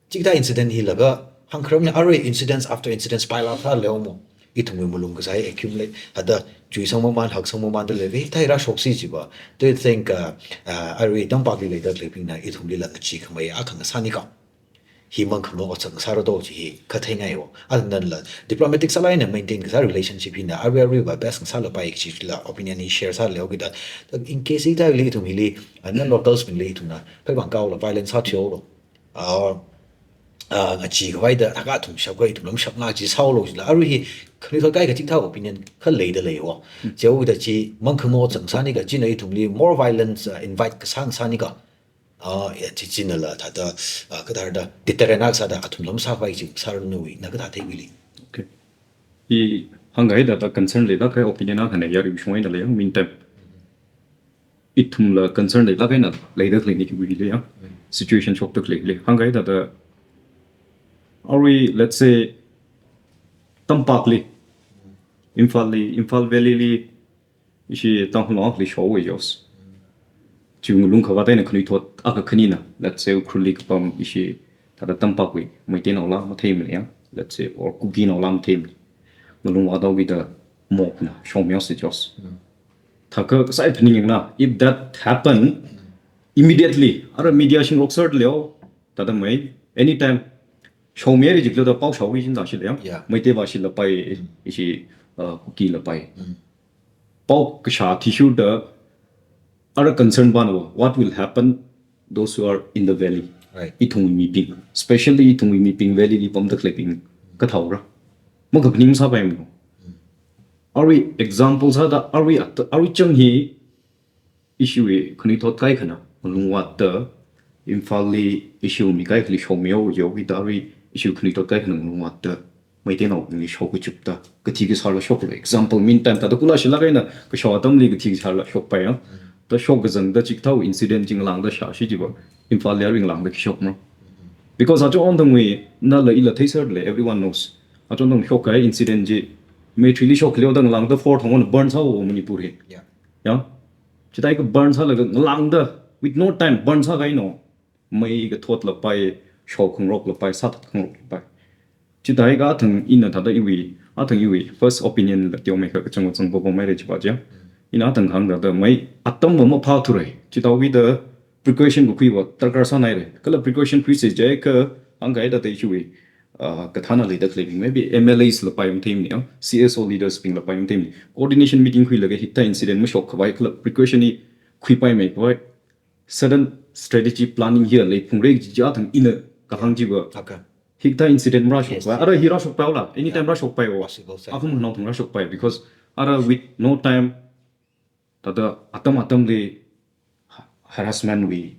Chikathā incident hi laga, hāngkharamna arui incidents after incidents pile up sālei wo mo. Ithumwui malung kasā hi accumulate, thāda chuisang mamān, haksang mamānda lei, ve, thāda rāshoksi chiva. Do you think, uh, uh, arui tampakli leida khaleibingna ithumlila ngacheekhamei akha ngasānika? Hi mangkhama otsak ngasāra do chi hi kha theingai wo. Athumnala diplomatic sālāk eina maintain kasā relationship hina arui aruiva best ngasālapai kajila opinion hi share sālei haokida. In case hithāli ithum hili, uh, non-locals bingli ithumna pheipāng kahaola violence sāthuihaolu. Or, uh, ngacheekhavaida thākha athum shapkha ithumla mashapngai chi sāhaolu jila. Arui hi khanuithot kaikha chikathā opinion kha leida lei wo. Chihaoda chi mangkhama otsak ngasānika, china ithumli more violence, uh, invite kasā ngasānika. Ah, ya, chi chinala thāda, ah, kathāda, deterrent akha sāda, athumla masākhavai chi sāra nawui, na kathā theikhuili. Okay. I hāngkahai thāda concern leilākkahai opinion akhana ya riumshung eina lei yang, meantime. Ithumla concern leilāk eina leida khaleina iwuili ya. Situation shokda khalei lei. Hāngkahai thāda, arui, let's say, tampakli, Imphalli, Imphal Valley li, ishi Tangkhulnao akhali shokhaowa jos. Chi ngalung khavāt eina khanuithot akha khanina, let's say, Ukhrulli kapam ishi thāda tampakwui Meiteinaola matheimana ya, let's say, or Kukinaola matheimana. Ngalung vāthaokida mokna shokmihaosa jos. Thākha kasai phaningyangna, if that happen, immediately, ara media shingrok sāda lei wo, thāda mai, anytime, Shaomi re jiklo da pao shaoki jin da shila yang. Yeah. Meitei va shila pai, ishi, uh, Kuki la pai. Mm. Pao kasha thishu da ara concern bana, what will happen those who are in the valley. Right. Ithum mibing, especially ithum mibing valley li pamda khaleibing kathāora. Makaphaning sāpai mo. Arui example sāda arui at-, arui chang hi issue e khanuithot kaikhana, malung vātda, Imphal li issue mi kaikhali shokmihaoki da arui issue khanuithot kaikhana malung vātda, Meiteinaobingli shok kachupda, kathi kasāla shoklo. Example, meantime, thāda kula shilak eina, kashao atamli kathi kasāla shokpai ya. Da shok kazangda chikathā incident chi ngalāngda shāshi jiva, Imphal li arui ngalāngda khi shok mo. Because achon thangwui, nala ila theiserle, everyone knows. Achon thang shok kahai incident chi, May three li shok leo da ngalāngda four thang on burn sāo Manipur hi. Yeah. Ya. Chithākha burn sālaga ngalāngda, with no time, burn sākahaina. Mei kathotla pai, shao khangarokla pai, sāthat khangarokla pai. Chithākha athang ina thāda iwui, athang iwui first opinion la teomeikha kachang kachang popo maire chiva chi. Ina athang hāngda thāda mei atam va maphāthura. Chithāwui da precaution kakhui va darkar sānaire. Kala precaution khuisa jiakha hāngkahai thāda issue e, uh, kathāna leida khaleibing, maybe M L As la pai matheimana, C S O leaders bingla pai matheimana. Coordination meeting khuilaga hikathā incident mashok khavai kala precaution hi khuipaimeikhavai, sudden strategy planning hi leiphungra kaji athang ina kahāng chiva. Okay. Hikathā incident marāshok Yes. Pai. Ara hi rāshokpaila, anytime rāshokpaiwa. Possible side. Akhama khanaothang rāshokpai, because ara with no time, thāda atam atamli ha-, harassment wui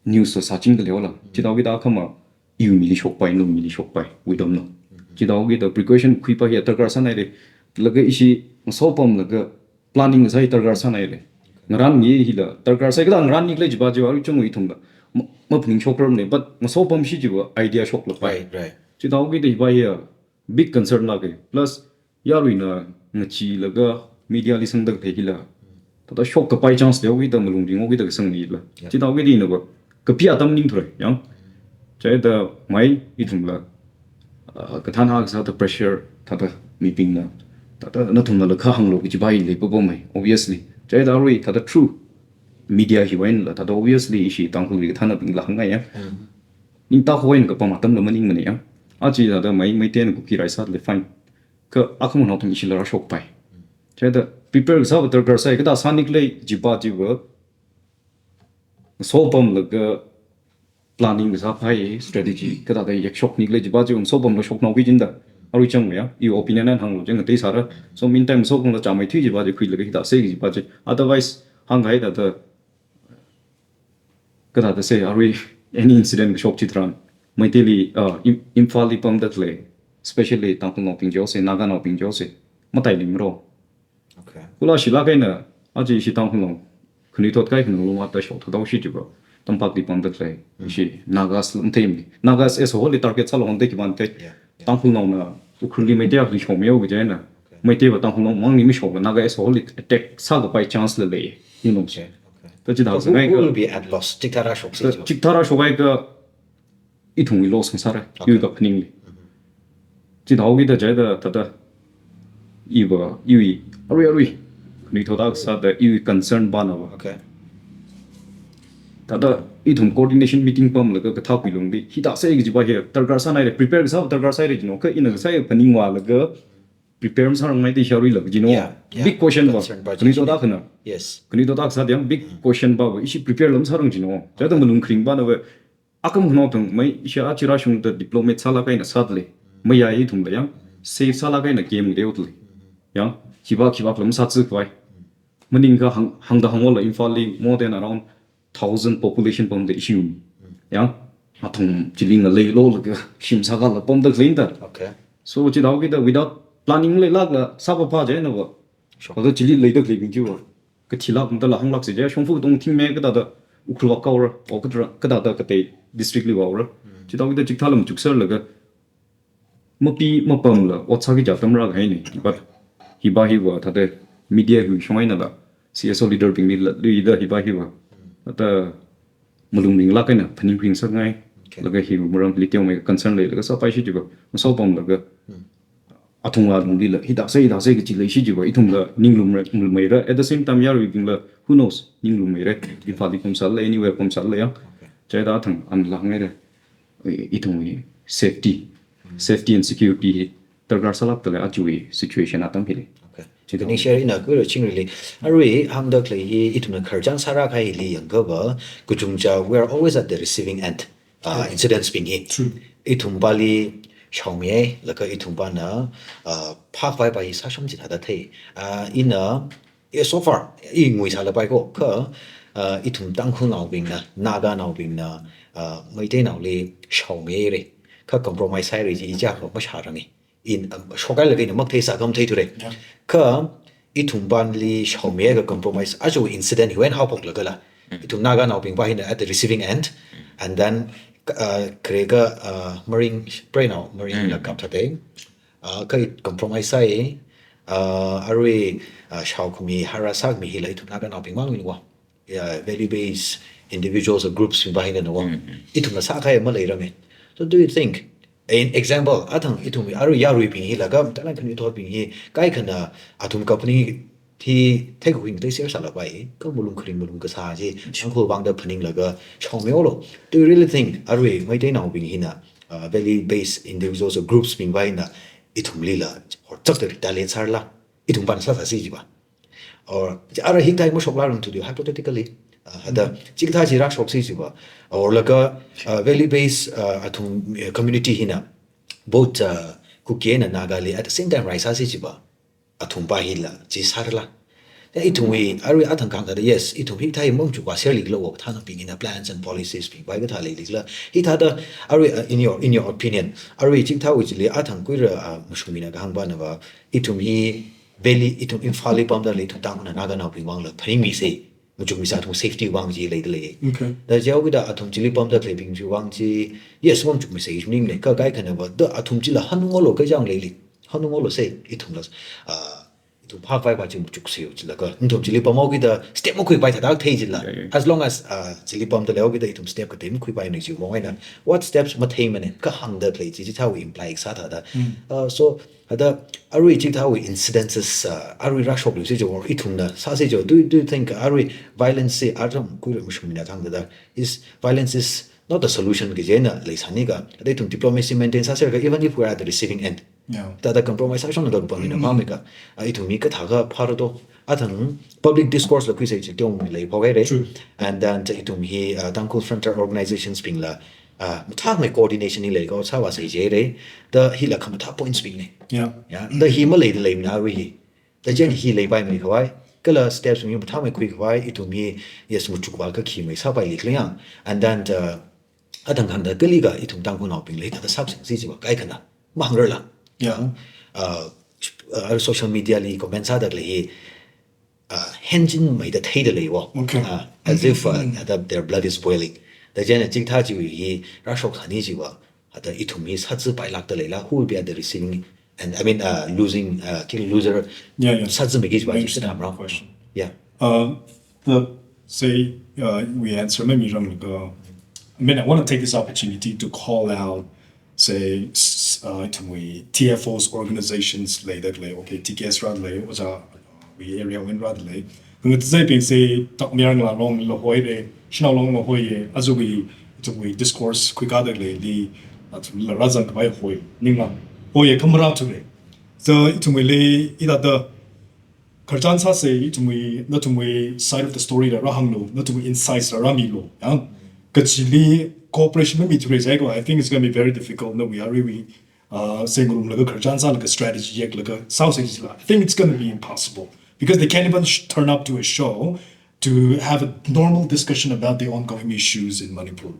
news la sāchingda leola. Chithākida akhama iwui mili shokpai, nawui mili shokpai, we don't know. Chithākida precaution khuipa hi darkar sānaire. Laga ishi ngasopamlaga planning sāi darkar sānaire. Ngarān ngi hila darkar sāi, kala ngarān ni khalei chiva chiva, arui chungwui ithumla ma-, maphaningshokrarmane, but ngasopamshi chiva idea shoklapai. Right, right. Chithākida hiva hi a big concern lāke. Plus, yaruina ngacheelaga media li sangda khalei hila, thāda shokkapai chance leokida malung ringokida kasāngneila. Yeah. Chithākida inava kapi atam maningthura, yang. Chithāda mei ithumla, uh, kathāna kasāda pressure, thāda mibingna, thāda nathumnala kha hānglo kajiva hi leipapamei, obviously. Chithāda arui thāda through media hiwui einala, thāda obviously ishi Tangkhulwui kathānabingla hāngngai ya. Ningtakhuiwui eina kapam atamla maningmane ya. Aja thāda mei, Meiteina Kuki rai sālala fine. Kha akhama khanaothang ishila rāshokpai. Chithāda prepare kasā va darkar sāi, kathāda sāni khalei chiva chiva, ngasopamlaga planning kasāpai, strategy, kathāda yakshokni khalei chiva chiva ngasopamla shoknaoki jin da. Arui chang ya, iwui opinion eina hānglo, chang ngatei sāra. So meantime ngasopamla chāmeithui chiva chi khuilaga hithāda sāi kajiva chi. Otherwise, hāngkahai thāda, kathāda sāi, arui any incident kashok chitharan, Meiteili, uh, Im-, Imphal li pamda khalei, especially Tangkhulnaobing jose, Naganaobing jose, matailui maro. Okay. Kula shilak eina, aja ishi Tangkhulnao khanuithot kaikhana malung vātda shaothathaoshi chiva, tampakli pamda khalei, ishi Nagas lam theimi. Nagas as a whole li target sālu honda kivan te. Yeah, yeah. Tangkhulnaona Ukhrulli Meitei akhali shokmihaoki jina. Meitei va Tangkhulnao mangli mashokla, Naga as a whole li attack sākapai chance la lei. You know. Okay, okay. Thāda chithāda So who, sāngai who kha, will be at loss? Chithāda rāshoksa thāda jo. Chithāda rāshok ai kha, ithumwui loss ngasāra. Okay. Iwui kaphaningli. Chithākida chithāda, thāda, iva, iwui, arui, arui, khanuithot akha sāda iwui concern banava. Okay. Thāda ithum coordination meeting pamlaga kathāwui lungli, hithāda sāi kajiva hi darkar sānaire, prepare kasā darkar sāire jino, kha ina kasā phaningvālaga prepare masārangmei te sharuila jino. Yeah, yeah. Big question va. Concern va Khanuithot jino. akhana. Yes. Khanuithot akha sāda yang big question va, ishi prepare la masārang jino. Chithāda malung kharing banava, akhama khanaothang mei, ishi aja rāshungda diplomat sālak eina sāda lei. Mayā ithumla yang, safe sālak eina game ngareoda lei. Yang, khiva khiva la masātsi khavai. Maningakha hāng, hāngda hāngola Imphal li more than around thousand population pamda ishi umi. Yang, athum chili ngaleilolaga shim sākhala pamda khalei da. Okay. So, chithākida without planning leilakla sāpapa jinava. Sure. Kathāda chili leida khaleibing chiva, kathilak mada la hānglaksa ji, shongfa katong thingme kathāda Ukhrul vāhaora, o kathāda, kathāda katei district li vāhaora. Chithākida chikathā lam chukserlaga mapi mapamla ot sāki kaji atam rākahaine. But hiva hiva thāda media hiwui shong einala, C S O leader bingli la, luida hiva hiva, thāda malung ringlak eina phaning kharing sāngai. Okay. Laga hi maramli teomeikha concern leilaga sāpaishi chiva, ngasopamlaga athumwui lunglila hithāda sāi, hithāda sāi kaji leishi chiva, ithumla ninglum re, lum meira. At the same time, yaruibingla, who knows, ninglum meira. Imphal li pamsālala, anywhere pamsālala yang. Okay. Chithāda athang anla hāngngaire. I, ithumwui safety, Safety and security hi darkar sālāk dalei ajawui situation atam hili. Okay. Chithāda. Ningshi ina kuira chingri li. Arui hāngda khalei hi ithumna khararchan sāra kahai hili yangkava, kachungcha, we are always at the receiving end. Uh, incidents bing hi. True. Ithum pali shaomi, laga ithum pana, uh, phākhavai pa hi sāsham chithāda thei. Uh, ina, eh, so far, i ngui sālapai ko, kha, uh, ithum Tangkhulnaobingna, Naganaobingna, uh, Meiteinaoli shaomi re, kha compromise sāhaira chi i chaka mashārangi. In, um, shokhailaga ina matheisā kha matheithura. Yeah. Kha, ithum pali shaomi kha compromise, aja incident hi wui eina haophoklaga la. Mm. Ithum Naganaobing pa hina at the receiving end, and then, uh, khareka, uh, Maring, preinao, Maring Mm. la kaptha te. Uh, kha compromise sāi, uh, arui, uh, shaokhami, harass sākhami hila ithum Naganaobing mangwui wa. Yeah, value-based individuals or groups bing pa hina wa. Mm-hmm. Ithumna sākahai maleiranga. So do you think, in example, athang ithum arui yaruibing hi laga, talan khanuithotbing hi, kaikhana athum company hi theikhui theisir sālapai, kha malung kharing malung kasā chi, Tangkhul vangda phaninglaga shaomilu. Do you really think arui Meiteinaobing hina, uh, value-based individuals or groups bing pa hina, ithumlila, horchak da retaliate sārala, ithum pana sāsāsi chi pa? Or, chi ara hikathā hi mashoklarar tu di hypothetically, uh, hada, Mm. chikathā chi rāshoksi chi pa? Or laga, uh, value-based, uh, athum, uh, community hina, both, uh, Kuki eina Nagali at the same time rai sāsi chi pa? Athum pa hila, chi sārala. Ya ithumwui, arui athang kahāng thāda, yes, ithum hikathā hi mamachuk pa serli lo, thānabing hina plans and policies bing pa kathā leili la. Hithāda, arui, uh, in your, in your opinion, arui chikathāwui chili athang kuira, uh, mashungmina kahāng pana pa, ithum hi, value, ithum Imphalli pamda lei, ithum Tangkhulna Naganaobing vangla phaningmisa, machukmisa athum safety vang chi leida lei. Okay. Da jihaokida athum chili pamda khaleibing chiwui vang chi, yes, mamachukmisa chi maningmana, kha kaikhana pa, da athum chila hanunglu kachang leili. Hanunglu sai, ithumla, ah, ithum phākhavai pa chi machuksa chi laga, ithum chili pamhaokida step makhuipai thāda thei chila. Yeah, yeah. As long as, ah, chili pamda leihaokida ithum step katei makhuipaimana chiwui vang eina, what steps matheimana, kahāngda khalei chi, chithāwui imply sā thāda. Mm. Uh, so, hada, arui chithāwui incidences, uh, arui rāshokluisi jo, or ithumna sāsi jo, do, do you think arui violence si atam kuira mashungmina kahāng thāda, is violence is not the solution kaji eina leisāni ka, hada ithum diplomacy maintain sāsera ka, even if we are at the receiving end. Yeah. Thāda compromise sāshong ka pamina Mm. pamika, uh, ithum hi kathā kaphāra do, athang public discourse la khuisa chi teomeikha leiphok haira. True. And then ithum hi, uh, Tangkhul frontier organizations bingla, ah, mathāmei coordination hi leiko sāvāsa jihaira. Da hila khamathā points bingna. Yeah. Yeah. Da hi maleida leimana arui hi. Da chieina hi leipaimei khavai. Kala steps bing hi mathāmei khuikhavai. Ithum hi, yes, machuk pa kakhimei sāpaili khala yang. And then, uh, athang kahāngda kali ka ithum Tangkhulnaobingla hithāda sāsingsi chi pa kaikhana mahāngrarla. Yeah. Uh, uh, social media li comment sāda khalei hi, uh, henjinmeida theida leiwo. Okay. Uh, as if, uh, Mm-hmm. that their blood is boiling. Da chieina chikathā chiwui hi rāshok thāni chi pa, hada ithum hi sāzāpailākda leila, who will be at the receiving end? I mean, uh, losing, uh, kill loser. Yeah, yeah. Sāzāmeiki chi pa, Very chi interesting sāthamra. Question. Yeah. Uh, the, say, uh, we answer mami rang, uh, I mean, I wanna take this opportunity to call out, say, s-, s-, uh, ithumwui T F Os organizations leida lei, okay, T K S rāda lei, ojā, uh, wui area wui eina rāda lei. Khangateibing say, tak Mayarngalong la hoira, Shanaolong la hoira, ajawui, ithumwui discourse khuikāda leili, athumla rāzangkhavai hoi, ningla, hoira kha marāthura. So, ithumwuili, hithāda, khararchan sāsa, ithumwui, nathumwui side of the story la rāhānglu, nathumwui insights la rāmilu, ya. Kachili cooperation mamithura jiakha, I think it's gonna be very difficult, nawui aruiwui, uh, sāngarumlaga khararchan sālaga strategy yeklaga sāsa jila. I think it's gonna be impossible because they can't even sh-, turn up to a show to have a normal discussion about the ongoing issues in Manipur.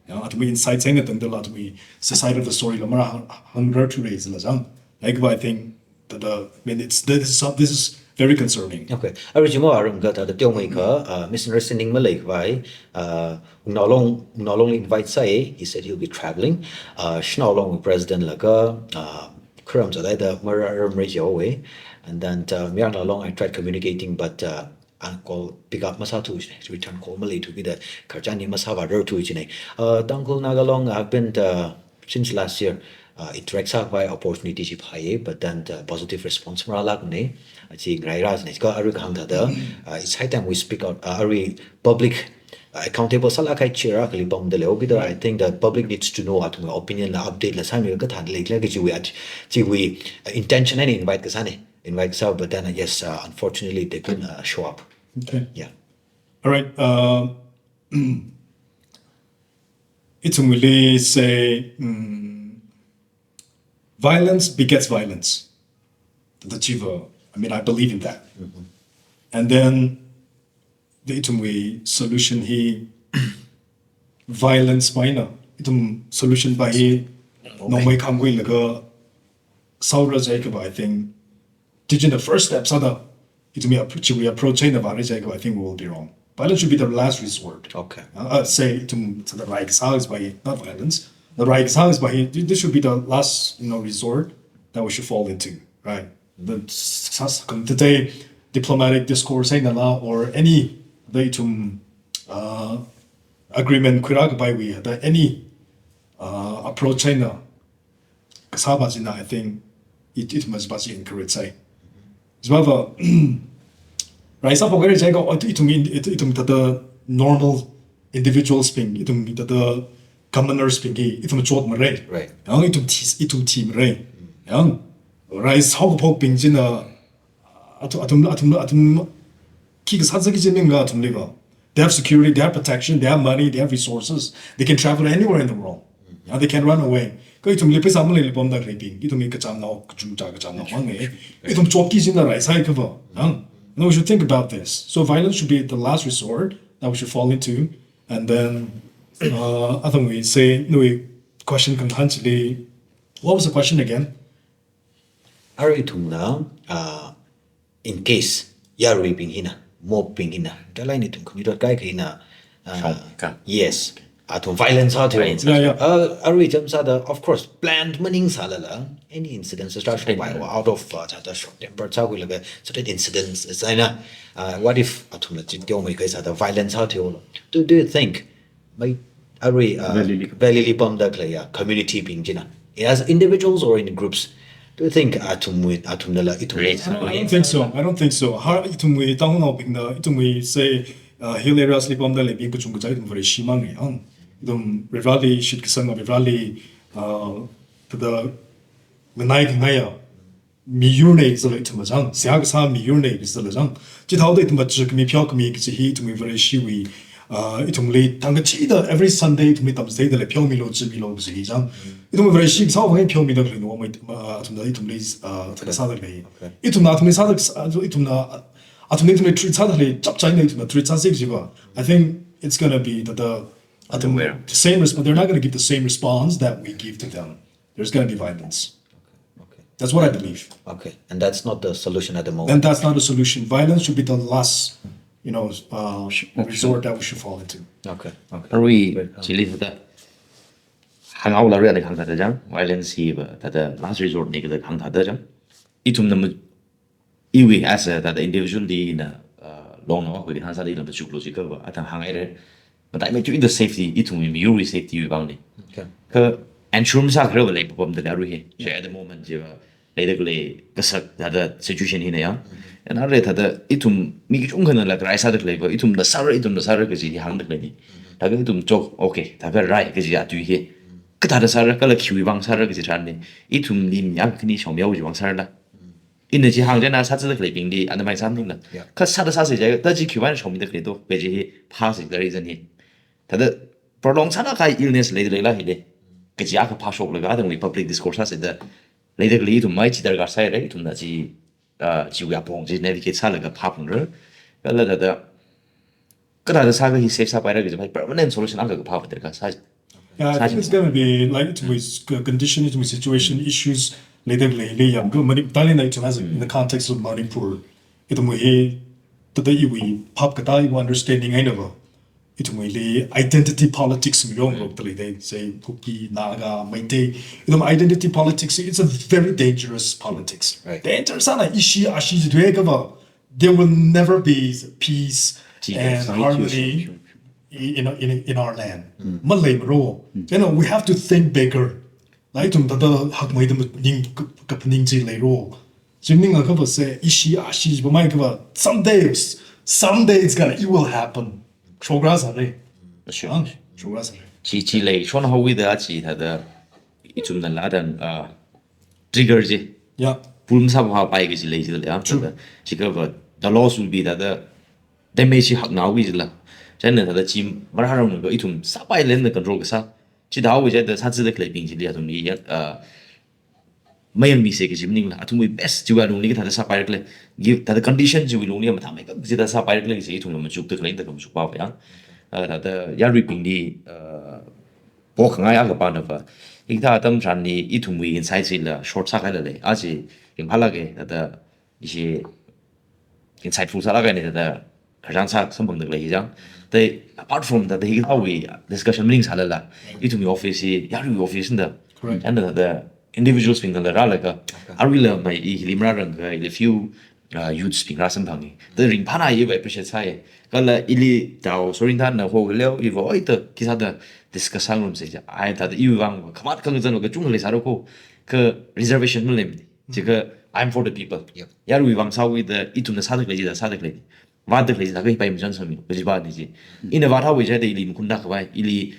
Ya, athumwui insights eina tangdala athumwui side of the story la marāhāng-, hāngrarthura jila jang. Like, I think that, uh, I mean, it's, this is some-, this is very concerning. Okay. Arui chi mo arung ka thāda teomeikha, uh, misunderstanding maleikhavai, uh, Wungnaolong, Wungnaolongli invite sāi, he said he'll be traveling. Uh, Shanaolong president laga, uh, kharam zadaida marāramra jihaowa. And then, uh, Mayarngalong, I tried communicating, but, uh, a call pick up masāthu, return call maleithu kida khararchan hi masāvārarthu jina. Uh, Tangkhul Naga Long, I've been, uh, since last year, uh, interact sākhavai opportunity chi phāya, but then the positive response marālākmana, uh, chi ngaraira jina. Kha arui kahāng thāda, uh, it's high time we speak out, uh, arui public, accountable sālāk kahai chira kali pamda lei. Okida, I think the public needs to know athumwui opinion la update la sāmi kathāda leikhala kajiwui, chiwui, uh, intention eina invite kasāna. Invite kasā, but then, uh, yes, uh, unfortunately they couldn't, uh, show up. Okay. Yeah. All right. Uh, ithumwuili say, mm, violence begets violence. Thada chiva, I mean, I believe in that. And then the ithumwui solution hi violence pa eina, ithum solution pa hi nongmei khamkhuilaga sāra jiakha va, I think, teaching the first step sāda, ithumwui appro-, chiwui approach eina vāra jiakha va, I think we will be wrong. Violence should be the last resort. Okay. Uh, uh, say, ithum sāda rai kasā is by not violence. The rai kasā is by, this should be the last, you know, resort that we should fall into, right? The sas-, today diplomatic discourse einala or any the ithum, uh, agreement khuirā kapaiwui, the any, uh, approach eina kasā pa china, I think it, it must be encouraged sai. Chibava, rai sāphok haira jiakha, ithum in, it, ithum thada normal individuals bing, ithum thada commoners bing hi, ithum chotmara. Right. Yang ithum thi, ithum thimara. Yang rai sākaphok bing china, athum, athum, athum, athum, khi kasā sāki chi maningla athumliva. They have security, they have protection, they have money, they have resources. They can travel anywhere in the world. Yeah, they can run away. Kha ithumli pheisā maleili pamda khalei bing, ithumli kachamnao, kachungcha kachamnao mang e. Ithum chotki china rai sāi kava. Huh? No, we should think about this. So violence should be the last resort that we should fall into. And then, uh, athumwui say, no, question khangatha chili, what was the question again? Arui ithumna, uh, in case yaruibing hina, mob bing hina, dalai ni ithum khami dot kai hina, uh, Shok ka. Yes. Athum violence sāthei. Violence. Yeah, yeah. Uh, arui cham sāda, of course, planned maningsālala, any incidents start from by out of, uh, thada short temper sākhuilaga, certain incidents, is eina, uh, what if athumna chityo mai kai sāda violence sāthei lo? Do, do you think, mai, arui, uh, Valley li. Valley li pamda khalei ya, community bing china, as individuals or in groups, do you think athumwui, athumnala ithum Race. I don't think so. I don't think so. Har ithumwui Tangkhulnaobingna, ithumwui say, uh, hill areas li pamda leibing kachungkha ithum Vareshi mang e. Ang ithum Vareli shitkasang, Vareli, uh, thada nganai khangai ya miyur nei zala ithum chang, seihā kasā miyur nei zala chang. Chithāda ithum chi khami pheokhami kaji hi ithumwui Vareshiwui, uh, ithumli tangkachida every Sunday ithumli tamchitheida lei, pheomilo, chimilo kaji hi chang. Ithumwui Vareshi kasā vang pheomida khalei no, mai, uh, athumna ithumli, uh, thada sāda lei. Okay. Ithumna athumli sāda, uh, ithumna, athumna ithumli treat sāda lei, chapchaina ithumna treat sāsi kajiva, I think it's gonna be the, the, athum, Where? The same resp-, they're not gonna give the same response that we give to them. There's gonna be violence. Okay. That's what I believe. Okay. And that's not the solution at the moment. And that's not a solution. Violence should be the last, you know, uh, resort that we should fall into. Okay. Okay. Arui Great. Chile thada. Hānghao la arui ana kahāng thada chang. Violence hiva thada last resort nei kaji kahāng thada chang. Ithumna ma, iwui as a thada individual li na, uh, long no, hui hāng sāda ithum chuklo chi kava, athang hāngai re. But I mean, in the safety, ithumwui miyurwui safety wui vang ni. Okay. Kha ensure masākharar va lei papam da arui hi. So at the moment chiva, leida khalei kasak thada situation hina ya. And arui thada ithum mi kachungkhana la rai sāda khalei va, ithumna sāra, ithumna sāra kaji hi hāngda khalei ni. Thakha ithum chok, okay, thakha rai kaji atui hi. Kathāda sāra, kala khiwui vang sāra kaji tharan ni. Ithumli mi akha khani shong miya wuji vang sāra la. Ina chi hāng china sāzada khaleibingli, ana mai sāmaningla. Yeah. Kha sāda sāsi jiakha, thada chi khiwui vang shongmida khalei to, kaji hi phāsi the reason hi. Thada prolong sālāk kahai illness leida leila hili. Kaji akha phāshoklaga, athumli public discourse sāsida. Leida khalei ithum mai chi darkar sāhaira, ithumna chi, ah, chiwui apong chi navigate sālaga phāphalungra. Kala thada, kathāda sākha hi safe sāpaira kaji mai permanent solution akha kaphā darkar sā. Yeah, I think it's gonna be like, ithumwui condition, ithumwui situation, issues leida leili yangkha, Mani-, Thailand ithum as in the context of Manipur, ithumwui hi, thada iwui phap katā iwui understanding eina va, ithumwuili identity politics miyong rok thada leida, say, Kuki, Naga, Meitei. Ithum identity politics, it's a very dangerous politics. Right. Dangerous sāna ishi ashi jidwe kava, there will never be peace Peace. and Sure, harmony sure, sure. in, in, in our land. Maleimaro. You know, we have to think bigger. Like, ithum thada hakmeida ning kap-, kaphaning chi leiro. Chi maningakha va say, ishi ashi va mai kava, someday, someday it's gonna, it will happen. Shokrasāra. Sure. Ang, sure, sir. Chi, chi lei, shon hawi da chi thāda, ithumna la dang, ah, trigger chi. Yeah. Pull masāpapai kaji lei chi da, ya. True. Thāda, chi kava, the loss will be thāda, damage chi hakna hawi chi la. Chieina thāda chi marāranglakha ithum sāpai lenda control kasā. Chithāhaowa chithāda sāzada khaleibing chili athumli ya, ah, mayangmisa kaji maningla, athumwui best chiwui lungli kathāda sāpaira khala, give thāda condition chiwui lungli mathāmeikap chithāda sāpaira khala kaji ithumla machukda khalei da machukpapa ya. Ah, thāda yaruibingli, ah, pokhangai akha panava, hikathā atam tharanli ithumwui insight chila short sākahai lei. Aja ringphālāka, thāda ishi insightful sālāka ni thāda khararchan sā samphangda khalei hi chang. Thāda apart from thāda hikathāwui discussion maningsālala, ithumwui office hi yaruiwui office da. Correct. And thāda individuals bingla rālaga, okay, aruila mai i hili marārangakha, ili few, uh, youths bing rāsamphanga. Thāda ringphāna iva appreciate sāya. Kala ili tao, sorry, thāna hokaleo, iva, oi, thāda, khi sāda discuss sāngarumsa ja. Ai, thāda iwui vang, khamat khangazan kachungkha leisāra ko, kha reservation maleimana. Chikha, I'm for the people. Yep. Yaruiwui vang sāhaowa da, ithumna sāda khalei chithāda sāda khalei. Vātda khalei chithākha hipai machānsangmi, kajiva ni chi. Ina vāthaowa chithāda ili makhunda khavai, ili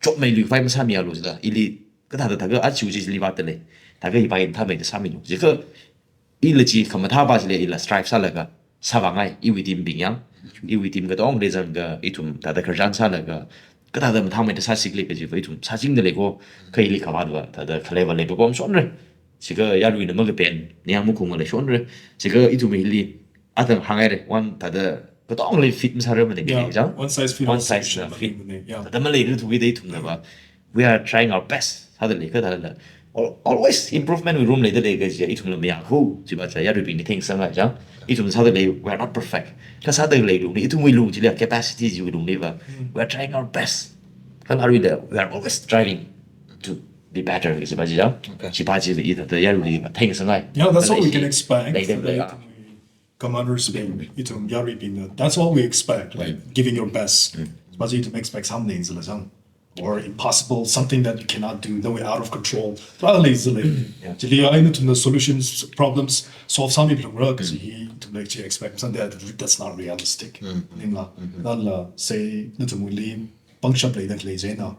chotmei luikhavai masāmialu chithāda, ili kathāda thākha aja chili vātda lei. Thākha hipai mathāmeida sāmilu. Chikha, ila chi khamathāva chili ila strive sālaga, sāvāngai, iwui team bing ya. Iwui team katong leizangakha, ithum thāda khararchan sālaga, kathāda mathāmeida sāsi khala kajiva ithum sāchingda lei ko, kha ili khavātva, thāda khaleiva lei papam shonra. Chikha yaruina makapen, ningyāng makhung malei shonra. Chikha ithum hili, atang hānghaira, one thāda, katongli fit masārarmana, yeah, chang? One size fit all solution, one size na fit. Yeah. Thāda maleirarthuwui da ithumnava, we are trying our best. Sāda lei kathāla. Al-, always improvement wui room leida lei kaji ithumla mayākhui, chiva cha yaruibingli theingasakngai chang. Ithum sāda lei, we are not perfect. Kha sāda lei lungli, ithumwui lung chili capacity chiwui lungliva, we are trying our best. Kha aruila, we are always striving to be better, chiva chi chang. Okay. Chiva chi i thāda yaruiliva theingasakngai. Yeah, that's all we can expect. Lei, lei, lei, yeah. Commanders bing, ithum yaruibingna, that's all we expect, like, giving your best. But ithum expect something zala chang, or impossible, something that you cannot do, no way, out of control. Thāda lei zala. Yeah. Chili ai nathumna solutions, problems solve sāmiphalungra kaji hi ithumla chi expect something that, that's not realistic. Ningla, thāla, say, nathumwuili pangshap leida khalei china,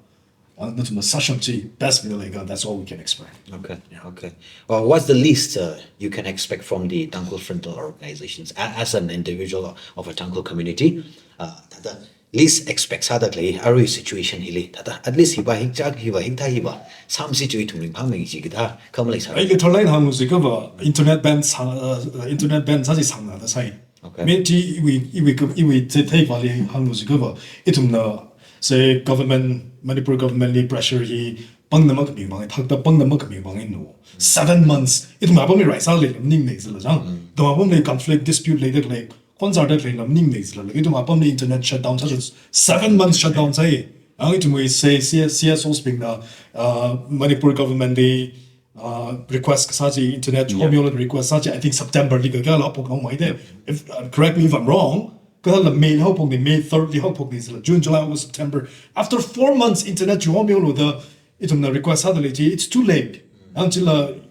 uh, nathumna sāshap chi best mida leiakha, that's all we can expect. Okay, yeah, okay. Uh, what's the least, uh, you can expect from the Tangkhul frontal organizations a-, as an individual of a Tangkhul community? Uh, thāda least expect sāda khalei arui situation hili. Thāda at least hiva hingchak, hiva hingthā, hiva sāmasi chi ithum ringphāmei chi kathā kha maleisāra. Ai, kathar line hānglu jiakhava, internet ban sā, uh, internet ban sā chi sāngna da sai. Okay. Mei chi iwui, iwui, iwui thei, theivali hānglu jiakhava, ithumna, say, government, Manipur government li pressure hi pangna makhami vang, thakta pangna makhami vang inu. Seven months, ithum apamli rai sālei maningmana zala chang. Ithum apamli conflict, dispute leida khalei, khonsarda khalei maningmana zala, ithum apamli internet shutdown sā, seven months shutdown sāi. Ang ithumwui, say, C S, C S Os bingna, uh, Manipur government li, uh, request kasā chi, internet, yeah, chihomilu request sā chi, I think September li kakāla haophok nong mai de. If, uh, correct me if I'm wrong, kathāla May li haophokna, May third li haophokna zala, June, July, August, September. After four months, internet chihomilu da ithumna request sāda lei chi, it's too late. Ang chila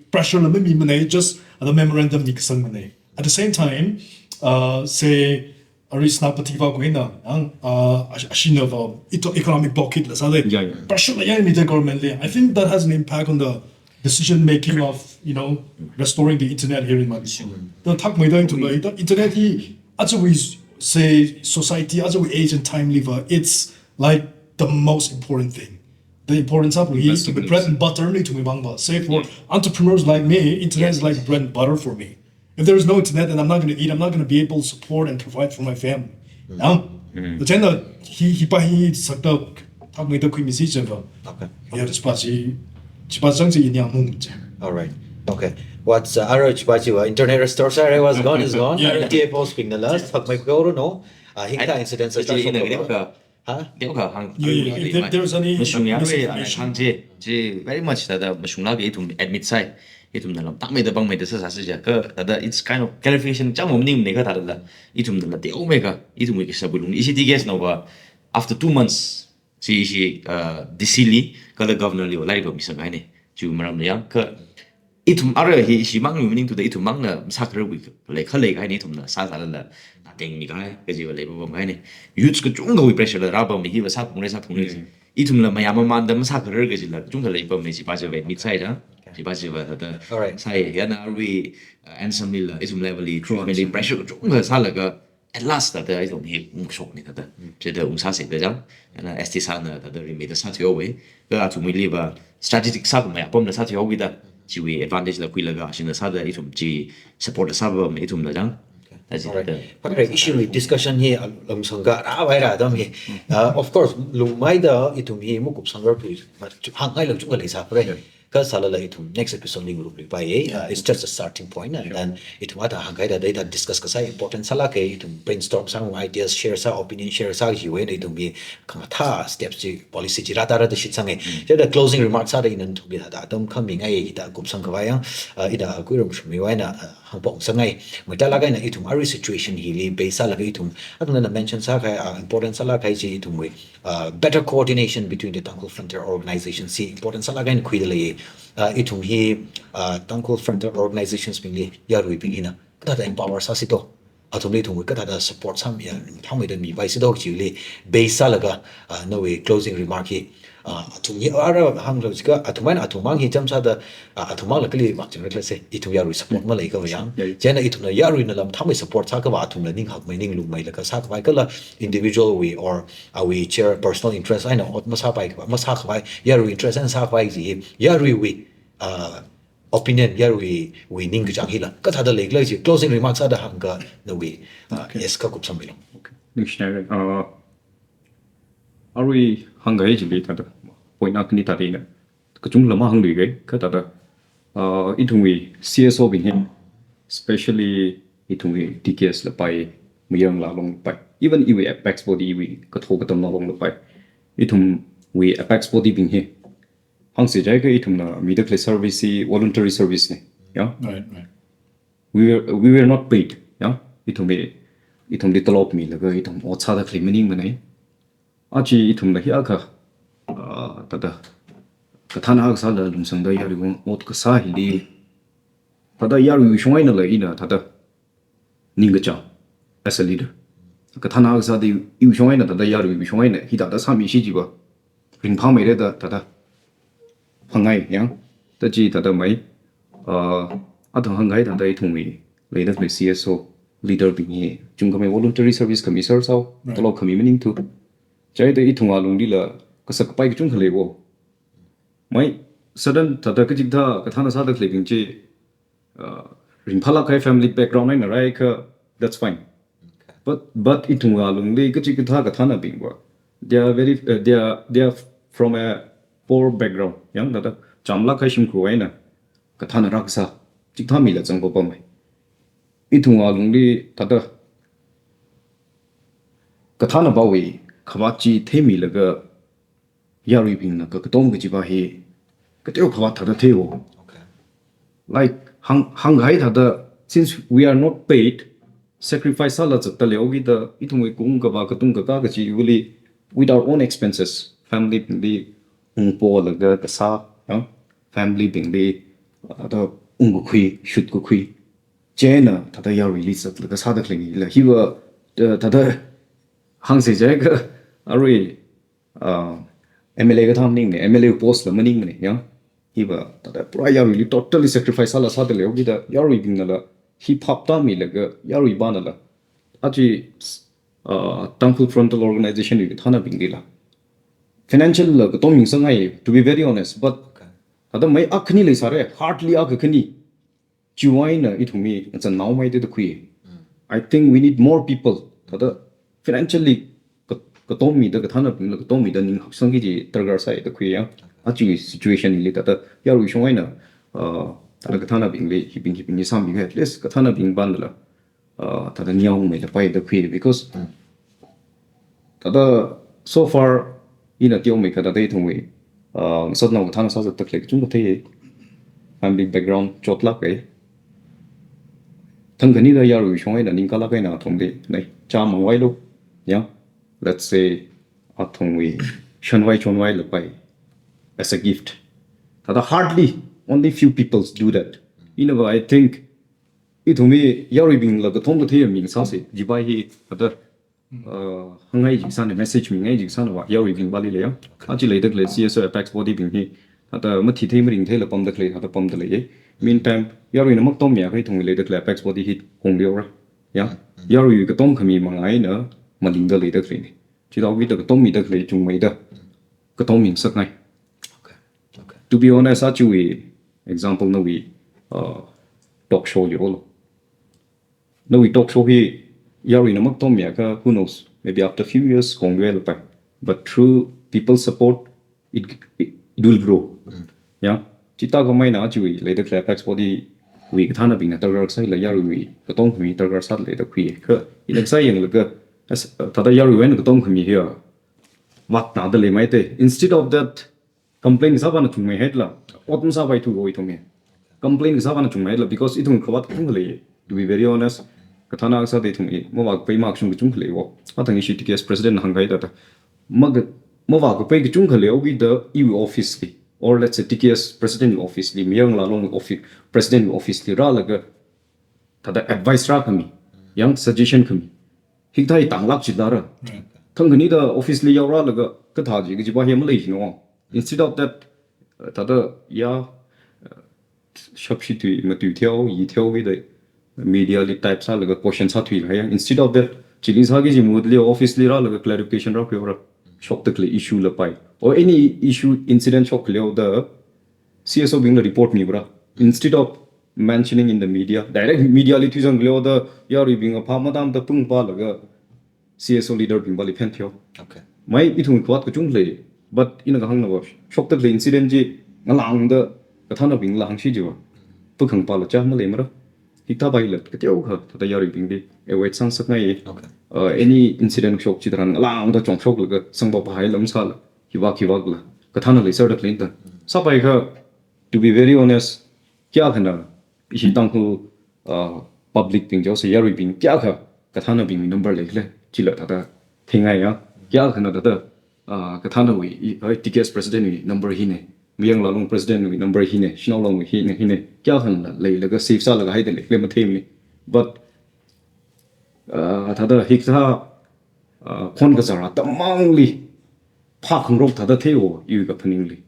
pressure la mamimana, just a memorandum li kasangmana. At the same time, uh, say, arui Senapati va kuina, ang, uh, ash-, ashinava, ito economic blockade la sāda. Yeah, yeah. Pressure la yangmida government li. I think that has an impact on the decision making of, you know, restoring the internet here in Manipur. Thāda thakmeida ithumla, ito internet hi, ajawui, say, society, ajawui age and time liva, it's like the most important thing. The importance of it, the bread and butter li ithumwui vangva. Say for entrepreneurs like me, internet is like bread and butter for me. If there is no internet, then I'm not gonna eat. I'm not gonna be able to support and provide for my family. Now, the china hi, hipa hi sakta thakmeida khuimisi jiakhava. Okay. Yeah, chipa chi, chipa chang chi inyang mung chi. All right. Okay. What's, uh, arui chipa chiva internet restore sāra, what's gone is gone. Yeah, yeah. Arui T F Os bingna la thakmei khuihaoranu. Uh, hikathā incidents chi ina gari ka. Ha? Deo ka hāng. Yeah, yeah, yeah. If there, there's any misunderstanding, hāng chi, chi very much thāda mashunglāka, ithum admit sāi. Ithumna lam thakmeida pangmeida sāsāsi jiakha, thāda it's kind of clarification chang maningmana kha thāda la. Ithumna la teomeikha, ithumwui kashapwui lung. Ishi T K S nava, after two months, chi ishi, uh, D C li, kala governor li, lairik misang haina. Chi maram la yang, kha ithum ara hi shimang yu meaning to the ithum mangna masākhararwui lei khalei kahaina ithumna sāsālala, ngatengmi kahai, kajiva leipapam kahaina. Youths kachungkhawui pressure la rāpammi hiva sāphungra, sāphungra. Ithumla mayāmmamanda masākharar kajila kachungkha leipammi, chipa chiva mitsai da. Chipa chiva thāda. Alright. Sāi, yana arui, uh, Anson lila, ithum level li, True, treatment li Anson. Pressure kachungkha sālaga, at last thāda ithum hi ungshokmi thāda. Chida ungsāsi da jang. Yana S T sāna thāda rimeida sāthuihaowa. Kha athumwuiliva strategic sākhamei apamla sāthuihaowa da. Chiwui advantage la khuilaga, ashina sāda ithum chi support la sāpam ithumla jang. Okay. That's it. Alright. Thāda. Pakre issue hi discussion hi, ah, lungsangkharā vaira atam hi. Uh, of course, lungmeida ithum hi makupsangrar tui, but hāngngaila chungkha leisāpre. Yeah. Kha sālala ithum next episode li ngarumluipai, eh? Uh, it's just a starting point, and then ithum athang hāngkahai thāda discuss kasā important sālāka, ithum brainstorm sāngai, ideas share sā, opinion share sā, hiwui eina ithum hi khamathā steps chi, policy chi rāda rāda shitsanga. Chida closing remarks sāda ina nathumli thāda atam khamingai, hithāda kupsangkhavai yang, uh, ina kuirum shumiwui eina, uh, hāngphok sangai. Matalāk eina ithum arui situation hili base sālaga ithum, athangna mention sākahai, uh, important sālākkahai chi ithumwui, uh, better coordination between the Tangkhul Frontier Organizations hi important sālāk eina khuida lei. Uh, ithum hi, uh, Tangkhul Frontier Organizations bingli yaruibing hina kathāda empower sāsi to. Athumli ithumwui kathāda support sāmi, uh, thangmeida mipaisi to chili base sālaga, uh, nawui closing remark hi, uh, athum hi ara hānglo jiakha, athum eina athum mang hi chānsāda, uh, athum mangla kali makchang khala se, ithum yarui support maleikhavai yang. Yeah, yeah. Chieina ithumla yaruinala mathāmei support sākhavai athumla ninghakmei ninglungmeilaga sākhavai kala individual wui or awui chair personal interest eina ot masāpai khavai, masākhavai, yarui interest eina sākhavai chi, yaruiwui, uh, opinion, yaruiwui ningkachāng hila kathāda leikhala chi, closing remarks sāda hāngakha nawui, uh, Okay. Yes, kha kupsangmilu. Okay. Ningshinare, uh, arui hāngkahai chili thāda, point akhani thāda ina kachungkha mahāngluiga, kha thāda, uh, ithumwui C S O bing hi, especially ithumwui T K S lapai, Mayarngalong lapai, even iwui apex body iwui kathā katamnao lapai, ithumwui apex body bing hi, hāngsi jiakha ithumna mida khalei service hi voluntary service na, ya? Right, right. We were, we were not paid, ya? Ithumwui, ithumli tolop milaga ithum ot sāda khalei maningmana. Aja ithumla hiyākha, ah, thāda, kathāna kasāla lungsangda yaruiwui ot kasā hili, thāda yaruiwui shong einala ina thāda ningkachāng as a leader. Kathāna kasāda iwui shong eina thāda yaruiwui shong eina hithāda sāmishi jiva ringphāmeira da thāda hāngngai yang. Thāda chi thāda mai, ah, athang hāngngai thāda ithumwui leida khalei C S O leader bing hi chungkhamei voluntary service khami sāra sāo, Right. tolop khami maningthu. Chieina ithumwui alunglila kasak kapai kachungkha leiwo. Mai, sudden thāda kachikathā kathāna sāda khaleibing chi, uh, ringphālāk kahai family background eina rāakha, that's fine. Okay. But, but ithumwui alungli kachikathā kathānabingva, they are very, uh, they are, they are from a poor background. Yang thāda, chāmlāk kahai shimkhur eina kathāna rākasā, chikathā mila zangpapamma. Ithumwui alungli thāda, kathānabingwui khavāt chi theimilaga yaruibingna ka, katom kajiva hi, kateokha vātda theiwo. Okay. Like, hāng, hānghai thāda, since we are not paid, sacrifice sāla zatda leihaokida, ithumwui kung kavā katung kakā kajiwuili, with our own expenses, family bingli ungpolaga kasā, ya, family bingli, ah, thāda ungkakhui, shutkakhui, chieina thāda yaruili zatlaga sāda khaleila, hiva, ah, thāda hāngsi jiakha, arui, ah, M L A kathā maningmana, M L A post la maningmana, ya. Hiva, thāda pura yaruili totally sacrifice sāla sāda leihaokida, yaruibingnala, hi phaptāmilaga, yaruivanala. Aja, ah, Tangkhul Frontal Organization wui kathānabinglila. Financial la katom yangsangai, to be very honest, but Okay. thāda mai akhani leisāra, hardly akha khani. Chiwui eina ithumwui ngazannaomeida da khui. Mm. I think we need more people. Thāda financially ka-, katommida, kathānabingla katommida ning haksangki kaji darkar sāi da khui ya. Aja situation li thāda yarui shong eina, ah, thāda kathānabingli, hibing hibing hi sāmikha, at least kathānabing banla, ah, thāda niaungmeida pai da khui, because Mm. thāda so far ina teomeikha thāda ithumwui, ah, satnao kathāna sāzatda khalei kachungkha thei, family background chotlāk kahai. Thangkhanida yarui shong eina ningkālāk eina athumli, nei, chāmangvailu, ya, let's say, athumwui shanvai chonvai lapai as a gift. Thāda hardly Only few people do that. Inava, I think, ithumwui yaruibingla katomla theimi sāsa, chiva hi, thāda, uh, hāngngai jisāna, message mingai jisāna va, yaruibingvali leiya. Aja leida khalei C S O apex body bing hi, thāda mathithei maringtheila pamda khalei, thāda pamda leiya. Meantime, yaruina makatommi akha ithumwui leida khalei apex body hi hongleora. Ya, yarui katom khami manga eina malingda leida khaleina. Chithāwui da katommida khalei chungmeida katommi ngasakngai. Okay. Okay. To be honest, ajawui example nawui, uh, talk show yolo. Nawui talk show hi yaruina makatommi akha, who knows, maybe after few years hongluilapai. But through people support, it, it, it will grow. Mm. Ya, chithākhamei eina ajawui leida khalei apex body wui kathānabingna darkar sāla yaruiwui katom khami darkar sāda leida khuiya. Kha, ina kasā yanglaga, as, thāda yaruiwui eina katom khami hiya, vak tāda leimeida. Instead of that, complain kasāvana chungmeihaila, ot masāpai thu oi thongmi. Complain kasāvana chungmeihaila, because ithum khavāt kachungkha lei. To be very honest, kathāna kasāda ithum i, mavākapai makashung kachungkha leiwo. Athang ishi T K S president hāngkahai thāda. Maga, mavākapai kachungkha leiwui da iwui office li, or let's say T K S president office li, Mayar Ngalālong office, president office li rālaga, thāda advice rākhami, yang suggestion khami. Hikathā hi tānglāk chitharan. Mm. Thang khanida office li yaorālaga, kathā chi kajiva hi malei hino. Instead of that, uh, thāda ya, uh, shapshi tui, matui theo, yi theo kida media li type sālaga question sāthuilaga ya. Instead of that, chili sāki kaji mahutli office li rālaga clarification rākhuiora. Shokda khalei issue lapai. Or any issue, incident shok khaleo da C S O bingla report mibra. Instead of mentioning in the media, direct media li thuizang khaleo da yaruibing aphā matamda pungpalaga C S O leader bingvali phen theo. Okay. Mai ithum khavāt kachungkha lei, but ina kahāngna va, shokda khalei incident chi ngalāngda kathānabingla hāngshi chiva, pakhangpala chā maleimara. Hikathā paila kateokha, thāda yaruibingli avoid sāngasakngai. Okay. Uh, any incident shok chitharan ngalāngda chongshoklaga sangva pahai lam sāla, hiva hiva la, kathāna leiserda khalei ta. Sāpai kha, to be very honest, kayākhana, ishi Tangkhul, uh, public bing jose yaruibing kayākha kathānabingwui number leikhala, chila thāda theingai ya. Kayākhana thāda, uh, kathānawui, i, uh, T K S president wui number hina, Mayar Ngalālong president wui number hina, Shanao Long wui hina, hina, kayākhana leilaga save sālaga haida leikhala matheimi. But, uh, thāda hikathā, uh, khon kazār atamangli phākhangarok thāda theiwo, iwui kaphaningli.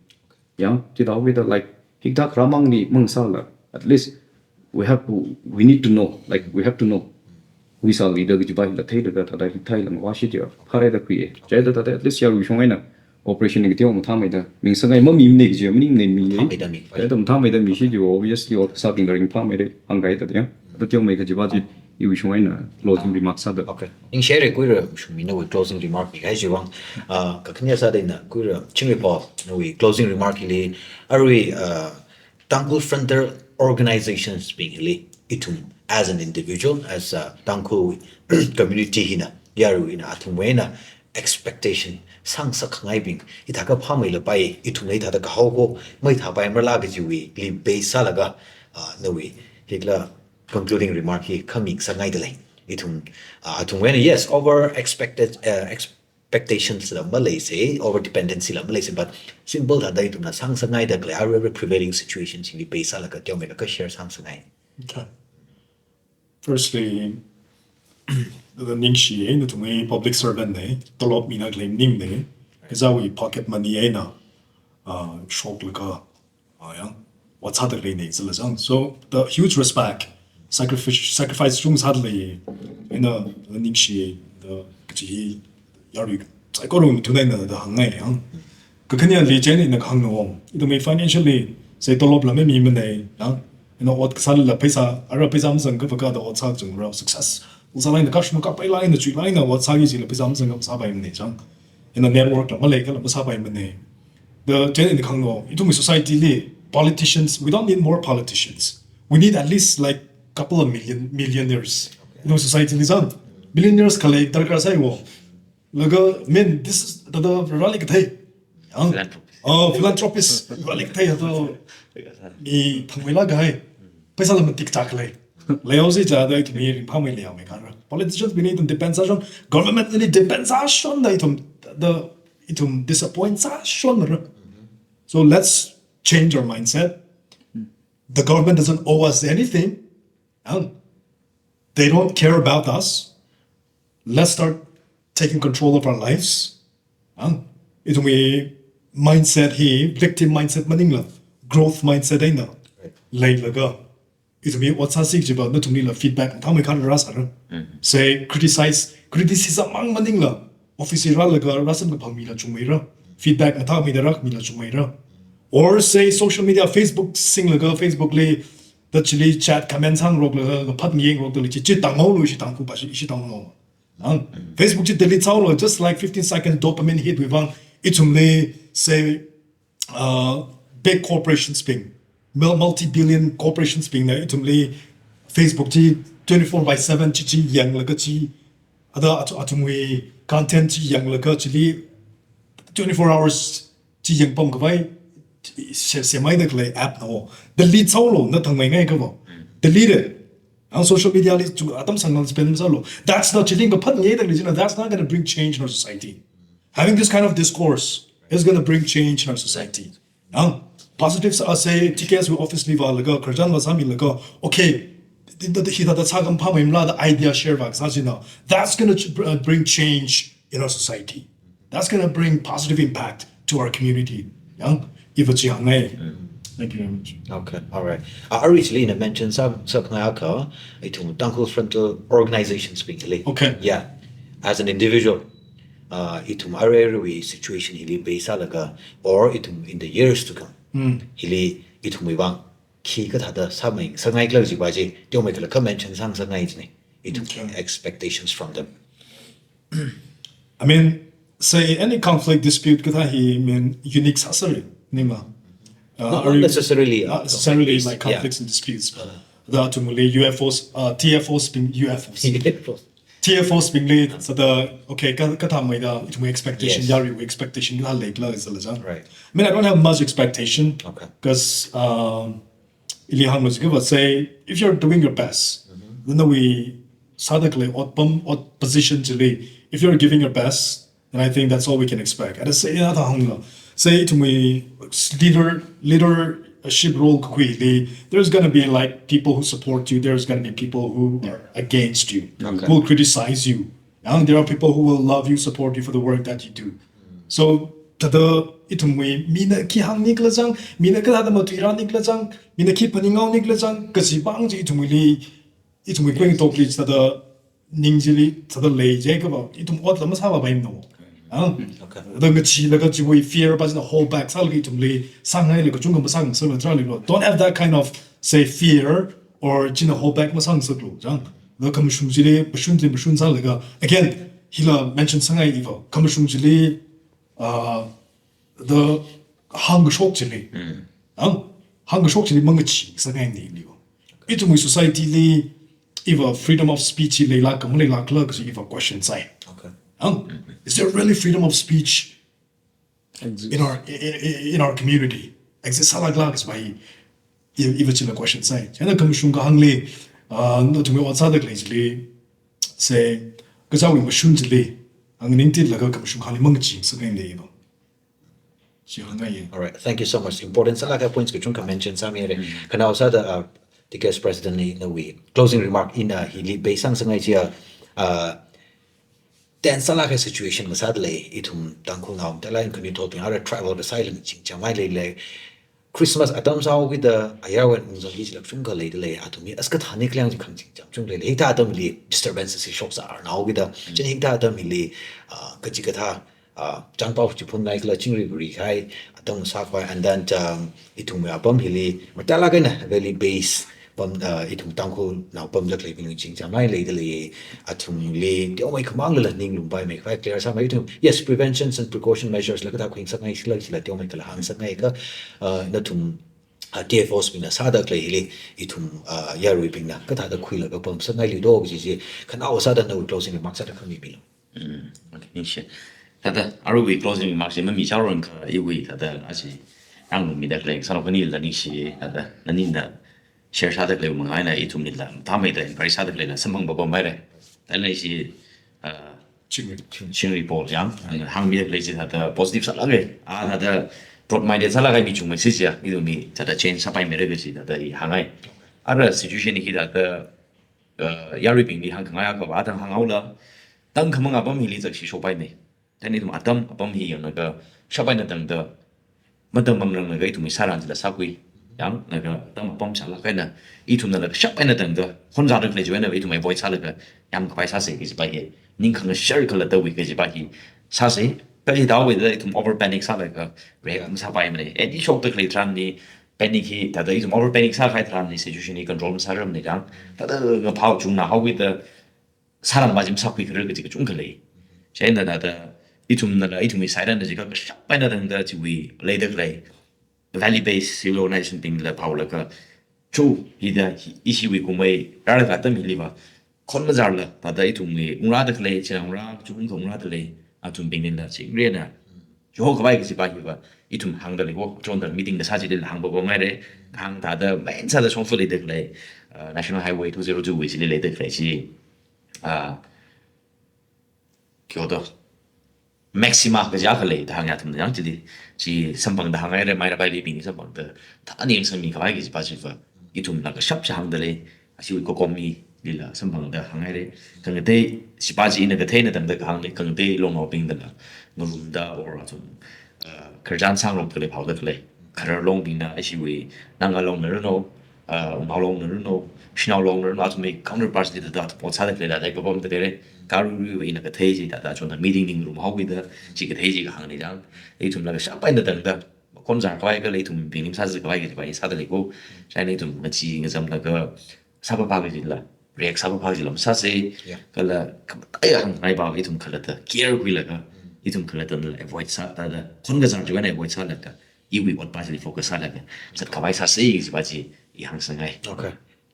Yang, chithāwui da, like, hikathā kharamangli mangasāla, at least we have to, we need to know, like, we have to know. Who is our leader kajiva hila theilaga thāda hikathā hila ngavāshi chiva, phārai da khuiya. Chieina thāda at least yaruishong eina cooperation ni kateo mathāmeida, mingasakngai mamimana kaji, maningmana mi. Mathāmeida mi. Chieina mathāmeida mishi chiva, obviously, ot kasābingla ringphāmeira, hāngkahai thāda ya. Thāda teomei kajiva chi, iwuishong eina closing remarks sāda. Okay. Ningshire Kuira Shungmi nawui closing remark mikahai chiwuivang. Uh, kakhane sāda ina Kuira Chingri Paul nawui closing remark hili, arui, uh, Tangkhul frontier organizations bing hili, ithum as an individual, as a Tangkhul community hina, yaruina athumwui eina expectation sāngasakngaibing, hithākha phāmeilapai, ithumla hithāda kahao kho maithāpaimarala kajiwuili base sālaga, uh, nawui hikla concluding remark hi khami ngasakngaida lei. Ithum, uh, athumwui eina, yes, over expected, uh, expectations la maleisa, over dependency la maleisa, but simple thāda ithumna sāngasakngaida khalei, arui prevailing situation chili base sālaga teomeikha share sāngasakngai. Okay. Firstly, ningshiya, nathumwui public servant na, tolop mina khalei maningmana, kazāwui pocket money eina, uh, shoklaga, ah, yang, ot sāda khaleina zila zang. So, the huge respect, sacrifice, sacrifice chungda sāda lei, ina ningshi, the, kaji hi, yarui, saikora thunaina da hāngngai yang. Kakhaneli chieina ina kahāngna wong. Ithumwui financially, say tolopla mamimana, yang. Ina ot kasāla pheisā, ara pheisā mazang kavaka da ot sā chungra, success. Sālaga ina cash makapaila ina chuila ina ot sāki jila pheisā mazang kavaka sāpaimana chang. Ina network la maleikhala masāpaimana. The, chieina ina kahāngna, ithumwui society li, politicians, we don't need more politicians. We need at least, like, couple of million, millionaires. Ithumwui society li zang, billionaires khalei darkar sāiwo. Laga, I mean, this is the, the rally kathei. Yang? Philanthropist. Oh, philanthropist. Rally kathei, the, mi thangmeila kahai. Pheisāla matik chākhalei. Leihaosi chāda ithumwui ringphāmei leihaomei khanra. Politicians bingli ithum depend sāshon, government li depend sāshonda ithum, the, ithum disappoint sāshonra. So let's change our mindset. The government doesn't owe us anything. Ang, they don't care about us. Let's start taking control of our lives. Ang, ithumwui mindset hi victim mindset maningla, growth mindset eina leilaga, ithumwui ot sāsi kajiva nathumlila feedback mathāmei kharā rāsāra. Say criticize, criticism mang maningla, office rālaga rāsamkaphang mila chungmeira. Feedback mathāmeida rākhamila chungmeira. Or say social media, Facebook singlaga, Facebook li, da chili chat comment sāngaroklaga, phat ngayengarokda lei chi, chi tāngaolu, ishi Tangkhulpa ishi, ishi tāngaolu. Ang, Facebook chi delete sāhaolu, just like fifteen seconds dopamine hit wui vang, ithumli, say, uh, big corporations bing, mul-, multi-billion corporations bingna ithumli Facebook chi twenty-four by seven chi chi yanglaga chi, ada athu-, athumwui content chi yanglaga chili twenty-four hours chi yangpamkhavai se-, semhaida khalei app na. Delete sāhaolu, na thangmeingai kava. Delete it. Ang social media li chu atam sāngngai spend masāhaolu. That's not chili kaphat ngayeida lei china, that's not gonna bring change in our society. Having this kind of discourse is gonna bring change in our society. Ang, positive sā, say, T K S wui office li vālaga, khararchan vāsāmilaga, okay, hithāda sākhamaphāmeimala da idea share vākasā china, that's gonna ch-, br-, uh, bring change in our society. That's gonna bring positive impact to our community. Yang, iva chi hāngngai. Thank you very much. Okay, all right. Uh, arui chili ina mention sā, sākhangai akha, ithum Tangkhul frontal organizations bingli. Okay. Yeah. As an individual, uh, ithum arui aruiwui situation hili base sālaga, or ithum in the years to come, hili ithumwui vang khi kathāda sāmei sāngaikhala kajiva chi, teomeikha kha mention sāngasakngai china. Ithum expectations from them. I mean, say any conflict dispute kathā hi, I mean, unique sāsāra, nima. Uh, not, not necessarily, uh, not necessarily like conflicts and disputes, but the athumli U F Os, uh, T F Os bing, U F Os. T F Os bingli, sāda, okay, ka, kathāmeida, ithum expectation, yaruiwui expectation la leikhala zala jang. Right. I mean, I don't have much expectation. Okay. 'Cause, um, ili hānglu jiakha va, say, if you're doing your best, nawui sāda khalei otpam, ot position chili, if you're giving your best, then I think that's all we can expect. And say, ya, ta hānglu. Say, ithumwui leader, leadership role kakhuili, there's gonna be, like, people who support you, there's gonna be people who are against you, who will criticize you. And there are people who will love you, support you for the work that you do. So, thāda ithumwui, mina khi hāngnikhala jang, mina kathāda matuirānikhala jang, mina khi phaninghaonikhala jang, kaji vang chi ithumwuili, ithumwui kuingatokli thāda ning chili thāda lei jiakha va, ithum otla masāpapaimana. Ah? Okay. Thāda ngacheelaga chiwui fear pa china hold back sālaga ithumli sāngailaga kachungkha masāngasakla tharāli lo. Don't have that kind of, say, fear or china hold back masāngasaklu. Jang. Thāda khamashung chili, mashun chili, mashun sālaga. Again, hila mention sāngai iva. Khamashung chili, uh, thāda hāngkashok chili. Ang, hāngkashok chili mangacheesāngaina iliva. Ithumwui society li, iva freedom of speech leilāk ka maleilākla kaji iva question sāi. Okay. Ang, is there really freedom of speech in our, in, in, in our community? Exist sālākla kajiva i, iva chila question sāi. Chieina khamashung kahāngli, uh, nathumwui ot sāda khalei chili, say, kachāwui mashun chili, ang ningtitlaga khamashung kahāngli mangacheesāngaina iva. Shi hāngngai. All right, thank you so much. Important sālāka points kachungkha mention sāmira. Khanao sāda, uh, T K S President li nawui closing remark ina hili base sāngasakngai chiya, uh, tense sālāka situation ngasāda lei, ithum Tangkhulnao, tala in kani thotbing ara travel da sālāk chingchāngmei leilei. Christmas atam sāhaokida ayarwui ungzangki chila kachungkha leida lei, athum hi as kathānikhala yang chi khangaching chāngchung leilei. Hikathā atamli disturbance chi shoksā arnaokida. Chieina hikathā atamli, uh, kachikathā, ah, chāngpao chiphunngaikhala chingri kuri kahai atam sākhavai, and then, um, ithumwui apam hili, mathālāk eina valley base pam, ah, ithum Tangkhulnao pamda khaleibing chingchāngmei leida lei, athumli teomeikha manglala ning lumpai meikhavai clear sāmei ithum. Yes, preventions and precaution measures la kathā khuisangngaikhala chila teomeikhala hāngsakngai kha, ah, nathum, ah, T F Os bingna sāda khalei hili, ithum, ah, yaruibingna kathāda khuilaga pamsakngaili do kaji chi, khanao sāda nawui closing remarks sāda khamimilu. Mm, okay, ningshi. Thāda, aruiwui closing remarks chi mamichao rangkha iwui, thāda, achi, nganāmida khalei, sānao khanila ningshi, thāda, nanina share sāda khalei mangā eina ithumlila, mathāmeida encourage sāda khaleila samphang papamhaira. Thāda ishi, uh, Chingri. Chingri Paul yang, hāngmida khalei chi thāda positive sālāka. Ah, thāda, broad-minded sālaga mi chungmei si chiya, ithum mi thāda change sāpaimeira kaji thāda i hāngngai. Ara situation hi thāda, uh, yaruibingli hāngkhangai akha va, athang hānghaola, tangkhamang apam hili zakshi shokpaimei. Then ithum atam apam hi yanglaga, shap eina tangda, matam manglanglaga ithum hi sāran chila sākhui. Yanglaga atam apam sālāk eina, ithumnala shap eina tangda, khonzada khalei chiwui eina ithum avoid sālaga, yangkhavai sāsa kajipa hi. Ning khangashar khalattawui kajipa hi sāsa. Kha hithāwuida ithum over panic sālaga, react masāpaimana. Eni shokda khalei tharanli, panic hi, thāda ithum over panic sākahai tharanli, situation hi control masārarmana chang. Thāda ngaphao chungna haowuida, sāran va chi masākhuikharar kaji kachungkha lei. Chieina thāda, ithumnala, ithumwui side eina jiakha kashap eina tangda chiwui leida khalei, valley based civil organization bingla phaolaga, chu, hithāda, hi, ishiwui kumei, rāra atam hili va, khon mazarla, thāda ithumwui, ungrāda khalei, china ungrā, chungkha ungrāda lei, athumbingnila, chingri eina, chihokhavai kajipa hi va, ithum hāngda lei wo, chonda meeting kasā chilila hāngpapamhaira, hāng thāda, main sāda shongfa leida khalei, uh, National Highway two zero two wui chili leida khalei chi, uh, kyoto, maxima kaja khalei, thāda hāngyā athumna yang chili, chi samphangda hānghaira, Meira Valley bing samphangda, thāda ning sangmikhavai kajipa chi va, ithumla kashap sāhāngda lei, ashiwui COCOMI lila samphangda hānghaira. Khangatei, chipa chi ina kathei eina tangda kahāngna, khangatei longnaobingdala, ngarumda or athum, uh, khararchan sāngarokda khalei phaoda khalei. Kharar longbingna, ashiwui, Naga longna ranu, uh, Umhao longna ranu, Shanao longna ranu, athumwui counterparts li thāda, thāda pot sāda khalei thāda, papamda leira. Karuiwui ina kathei chi thāda, chonda meeting ningrumhaowuida, chi kathei chi kahāngna chang. Ithumla kashap eina tangda, khonzarkhavai kala ithumbingli masāzakhavai kajipa hi sāda lei ko. Chieina ithum ngachee ngazamlaga sāpapa kajila, react sāpapa kajila masāsa. Yeah. Kala khamataiya hāngngai va ithum khalatta care khuilaga, ithum khalattala avoid sā, thāda, khon kazang chiwui eina avoid sālaga, iwui otpa chili focus sālaga, zatkhavai sāsa kajipa chi i hāngsangngai. Okay.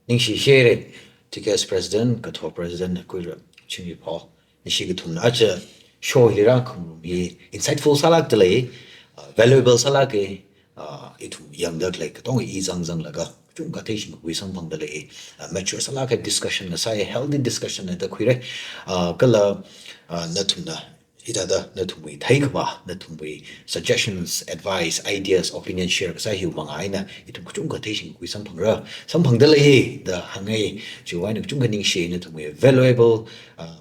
Ningshi haira, T K S President, Katho President, khuira, Chingripho. Ningshi kathumna aja show hili rākhangarum hi insightful sālākda lei, uh, valuable sālāka, uh, ithum yangda khalei katonga i zangzanglaga, kachungkha theishingkakhui samphangda lei, uh, mature sālāka discussion ngasai, healthy discussion na da khuira, uh, kala, uh, nathumna, hithāda nathumwui theikhavā, nathumwui suggestions, advice, ideas, opinion share kasā hiwui vang eina, ithum kachungkha theishingkakhui samphangra, samphangda lei, da hāngngai, chiwui eina kachungkha ningshi nathumwui valuable, uh,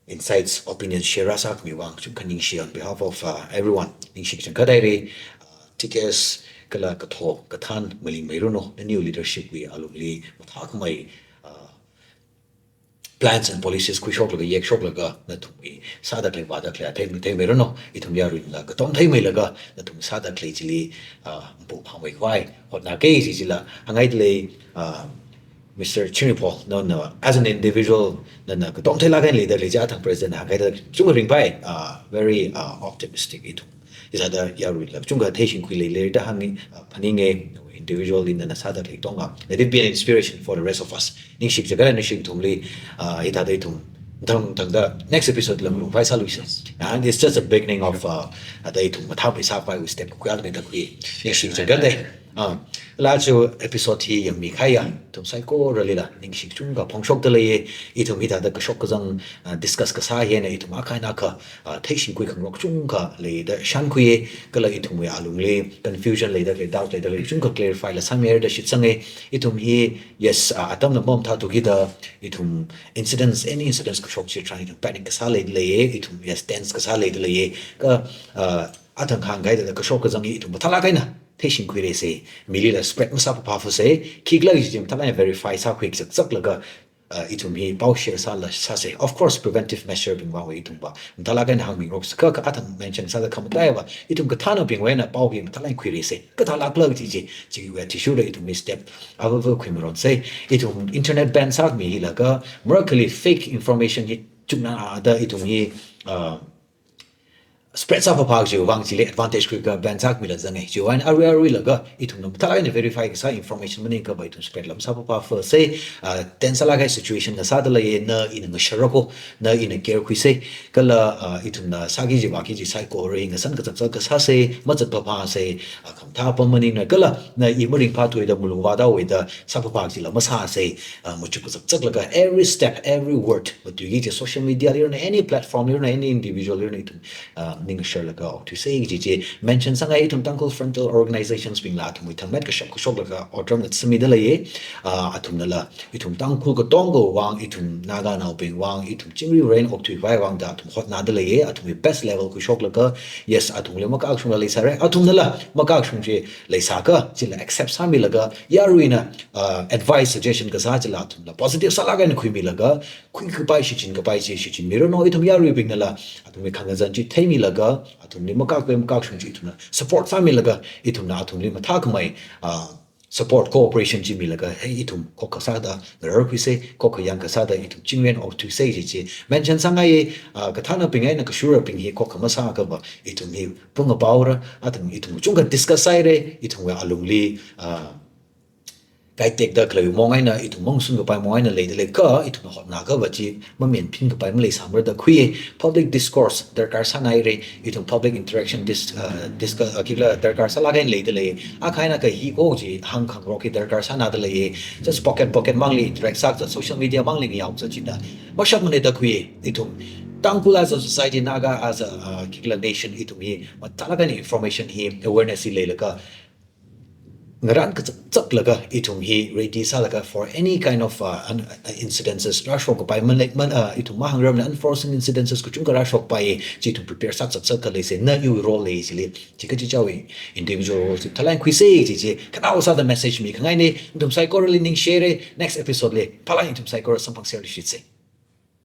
insights, opinions share sākhami vang kachungkha ningshi on behalf of, uh, everyone. Ningshi kachangkhat haira, uh, T K S kala Katho, Kathan, Malingmeiranu, naniwui leadership wui alungli, mathākhamei, uh, plans and policies khuishoklaga, yekshoklaga, nathumwui sāda khalei, vāda khalei, thei, theimeiranu, ithum yaruila, katom theimeilaga, nathum sāda khalei chili, uh, mpu phāmeikhavai, hotnaka kaji chila, hāngngaida lei, uh, Mister Chingripho, nana, as an individual, nana katom theilāk eina leida khalei chi athang President hāngkahai thāda kachungkha ringphāi, uh, very, uh, optimistic ithum. Hithāda yaruila kachungkha theishingkhui leilei da hāngi, uh, phaninga, individually nana sāda khalei katonga. Let it be an inspiration for the rest of us. Ningshi kachangkhat, ningshi kathumli, uh, hithāda ithum, thang, thangda, next episode lam lungphai sāluisa. And it's just a beginning of, uh, thāda ithum mathāmei sākhavai step khuiya, da khui. Ningshi kachangkhat. Ah, kala aja episode hi yangmikahaiya, ithum saikoralila, ningshi kachungkha phongshokda lei, ithum hithāda kashok kazang, ah, discuss kasā hi eina ithum akha eina akha, ah, theishingkhui khangarok kachungkha leida shānkhui, kala ithumwui alungli confusion leida khalei, doubt leida khalei, kachungkha clarify la sāmihaira da shitsanga, ithum hi, yes, ah, atamna mamathāthu kida, ithum incidents, any incidents kashok chitharan ithum panic kasā leida lei, ithum, yes, tense kasā leida lei, kha, ah, athang hāngkahai thāda kashok kazang hi ithum mathālāk eina theishingkhuirasa, milila spread masāphaphāsa, khikhala kaji chi mathālāk eina verify sākhui kazakzaklaga, uh, ithum hi pao share sāla sāsa. Of course, preventive measure bing vang ithum va mathālāk eina hāngmingaroksa, kha, kha athang mention sāda khamataiya va, ithum kathānabingwui eina pao hi mathālāk eina khuirasa. Kathālākla kaji chi, chiwui athishurda ithum hi step avava khuimaronsa. Ithum internet ban sākhami hilaga, marakhali fake information hi chukna ada ithum hi, uh, spread sāphaphā kajiwui vang chili advantage khuilaga ban sākhamila zanga. Chiwui eina arui aruilaga ithumna mathālāk eina verify kasā information maningakha va ithum spread la masāphaphāsa, ah, tense sālāk kahai situation ngasāda lei, na ina ngasharra ko, na ina care khuisa, kala, ah, ithumna sāki kaji vāki kaji saikora hi ngasan kazakzak kasāsa, mazatphaphāsa, ah, khamathā apam maningna, kala na i maringphāthuda malung vāthuda sāphaphā kajila masāsa, ah, machuk kazakzaklaga every step, every word, matuiki kaji social media li ranu, any platform li ranu, any individual li ranu ithum, ah, ningsharlaga okthuisa kaji chi mention sāngai. Ithum Tangkhul frontal organizations bingla athumwui thangmet kashap kashoklaga otram ngatsamida leiya. Ah, athumnala ithum Tangkhul katongawui vang, ithum Naganaobingwui vang, ithum chingri ren okthuivai vang da athum hotnada leiya. Athumwui best level khuishoklaga, yes, athumli makakshungla leisāra, athumnala makakshung chi leisākha chila accept sāmilaga, yaruina, ah, advice, suggestion kasā chila athumla positive sālāk eina khuimilaga, khuikapai shichinkapai chi shichinmiranu. Ithum yaruibingnala athumwui khangazan chi theimilaga, athumli makakpai makakshung chi ithumna support sāmilaga, ithumna athumli mathākhamei, ah, support, cooperation chi milaga, hey, ithum khokkha sāda ngararkhuisa, khokkha yangkha sāda ithum chingri ren okthuisa kaji chi mention sāngai. Ah, kathānabing eina kashurabing hi khokkha masāakhava ithum hi pung apaora, athum ithum chungkha discuss sāhaira, ithumwui alungli, ah, kaitekda khalei mong eina, ithum mongsunkapai mong eina leida lei, kha ithumna hotnaakhava chi mamen phinkapai maleisāmara da khuiya. Public discourse darkar sāngaira, ithum public interaction dis-, uh, discuss, uh, khikhala darkar sālāk eina leida lei. Akha eina akha hi ko chi hāngkhangarok hi darkar sānada leiya. Just pocket, pocket mangli interact sākazat, social media mangli ngayaokazat china mashapmana da khuiya. Ithum Tangkhul as a society, Naga as a, uh, khikhala nation, ithum hi mathālāk eina information hi, awareness hi leilaga, ngarān kazapzaplaga ithum hi ready sālaga for any kind of, uh, un-, uh, incidences rāshokkapai, man, man, uh, ithum mahāngrarmana, unforeseen incidences kachungkha rāshokpai, chi ithum prepare sākazapzat khalei se, na iwui role lei chili, chi kachichāwui individual role chi thalai khuisa kaji chi khanao sāda message mikhangaina. Ithum saikorali ningshihaira, next episode li phalai ithum saikora samphangserluishitsa.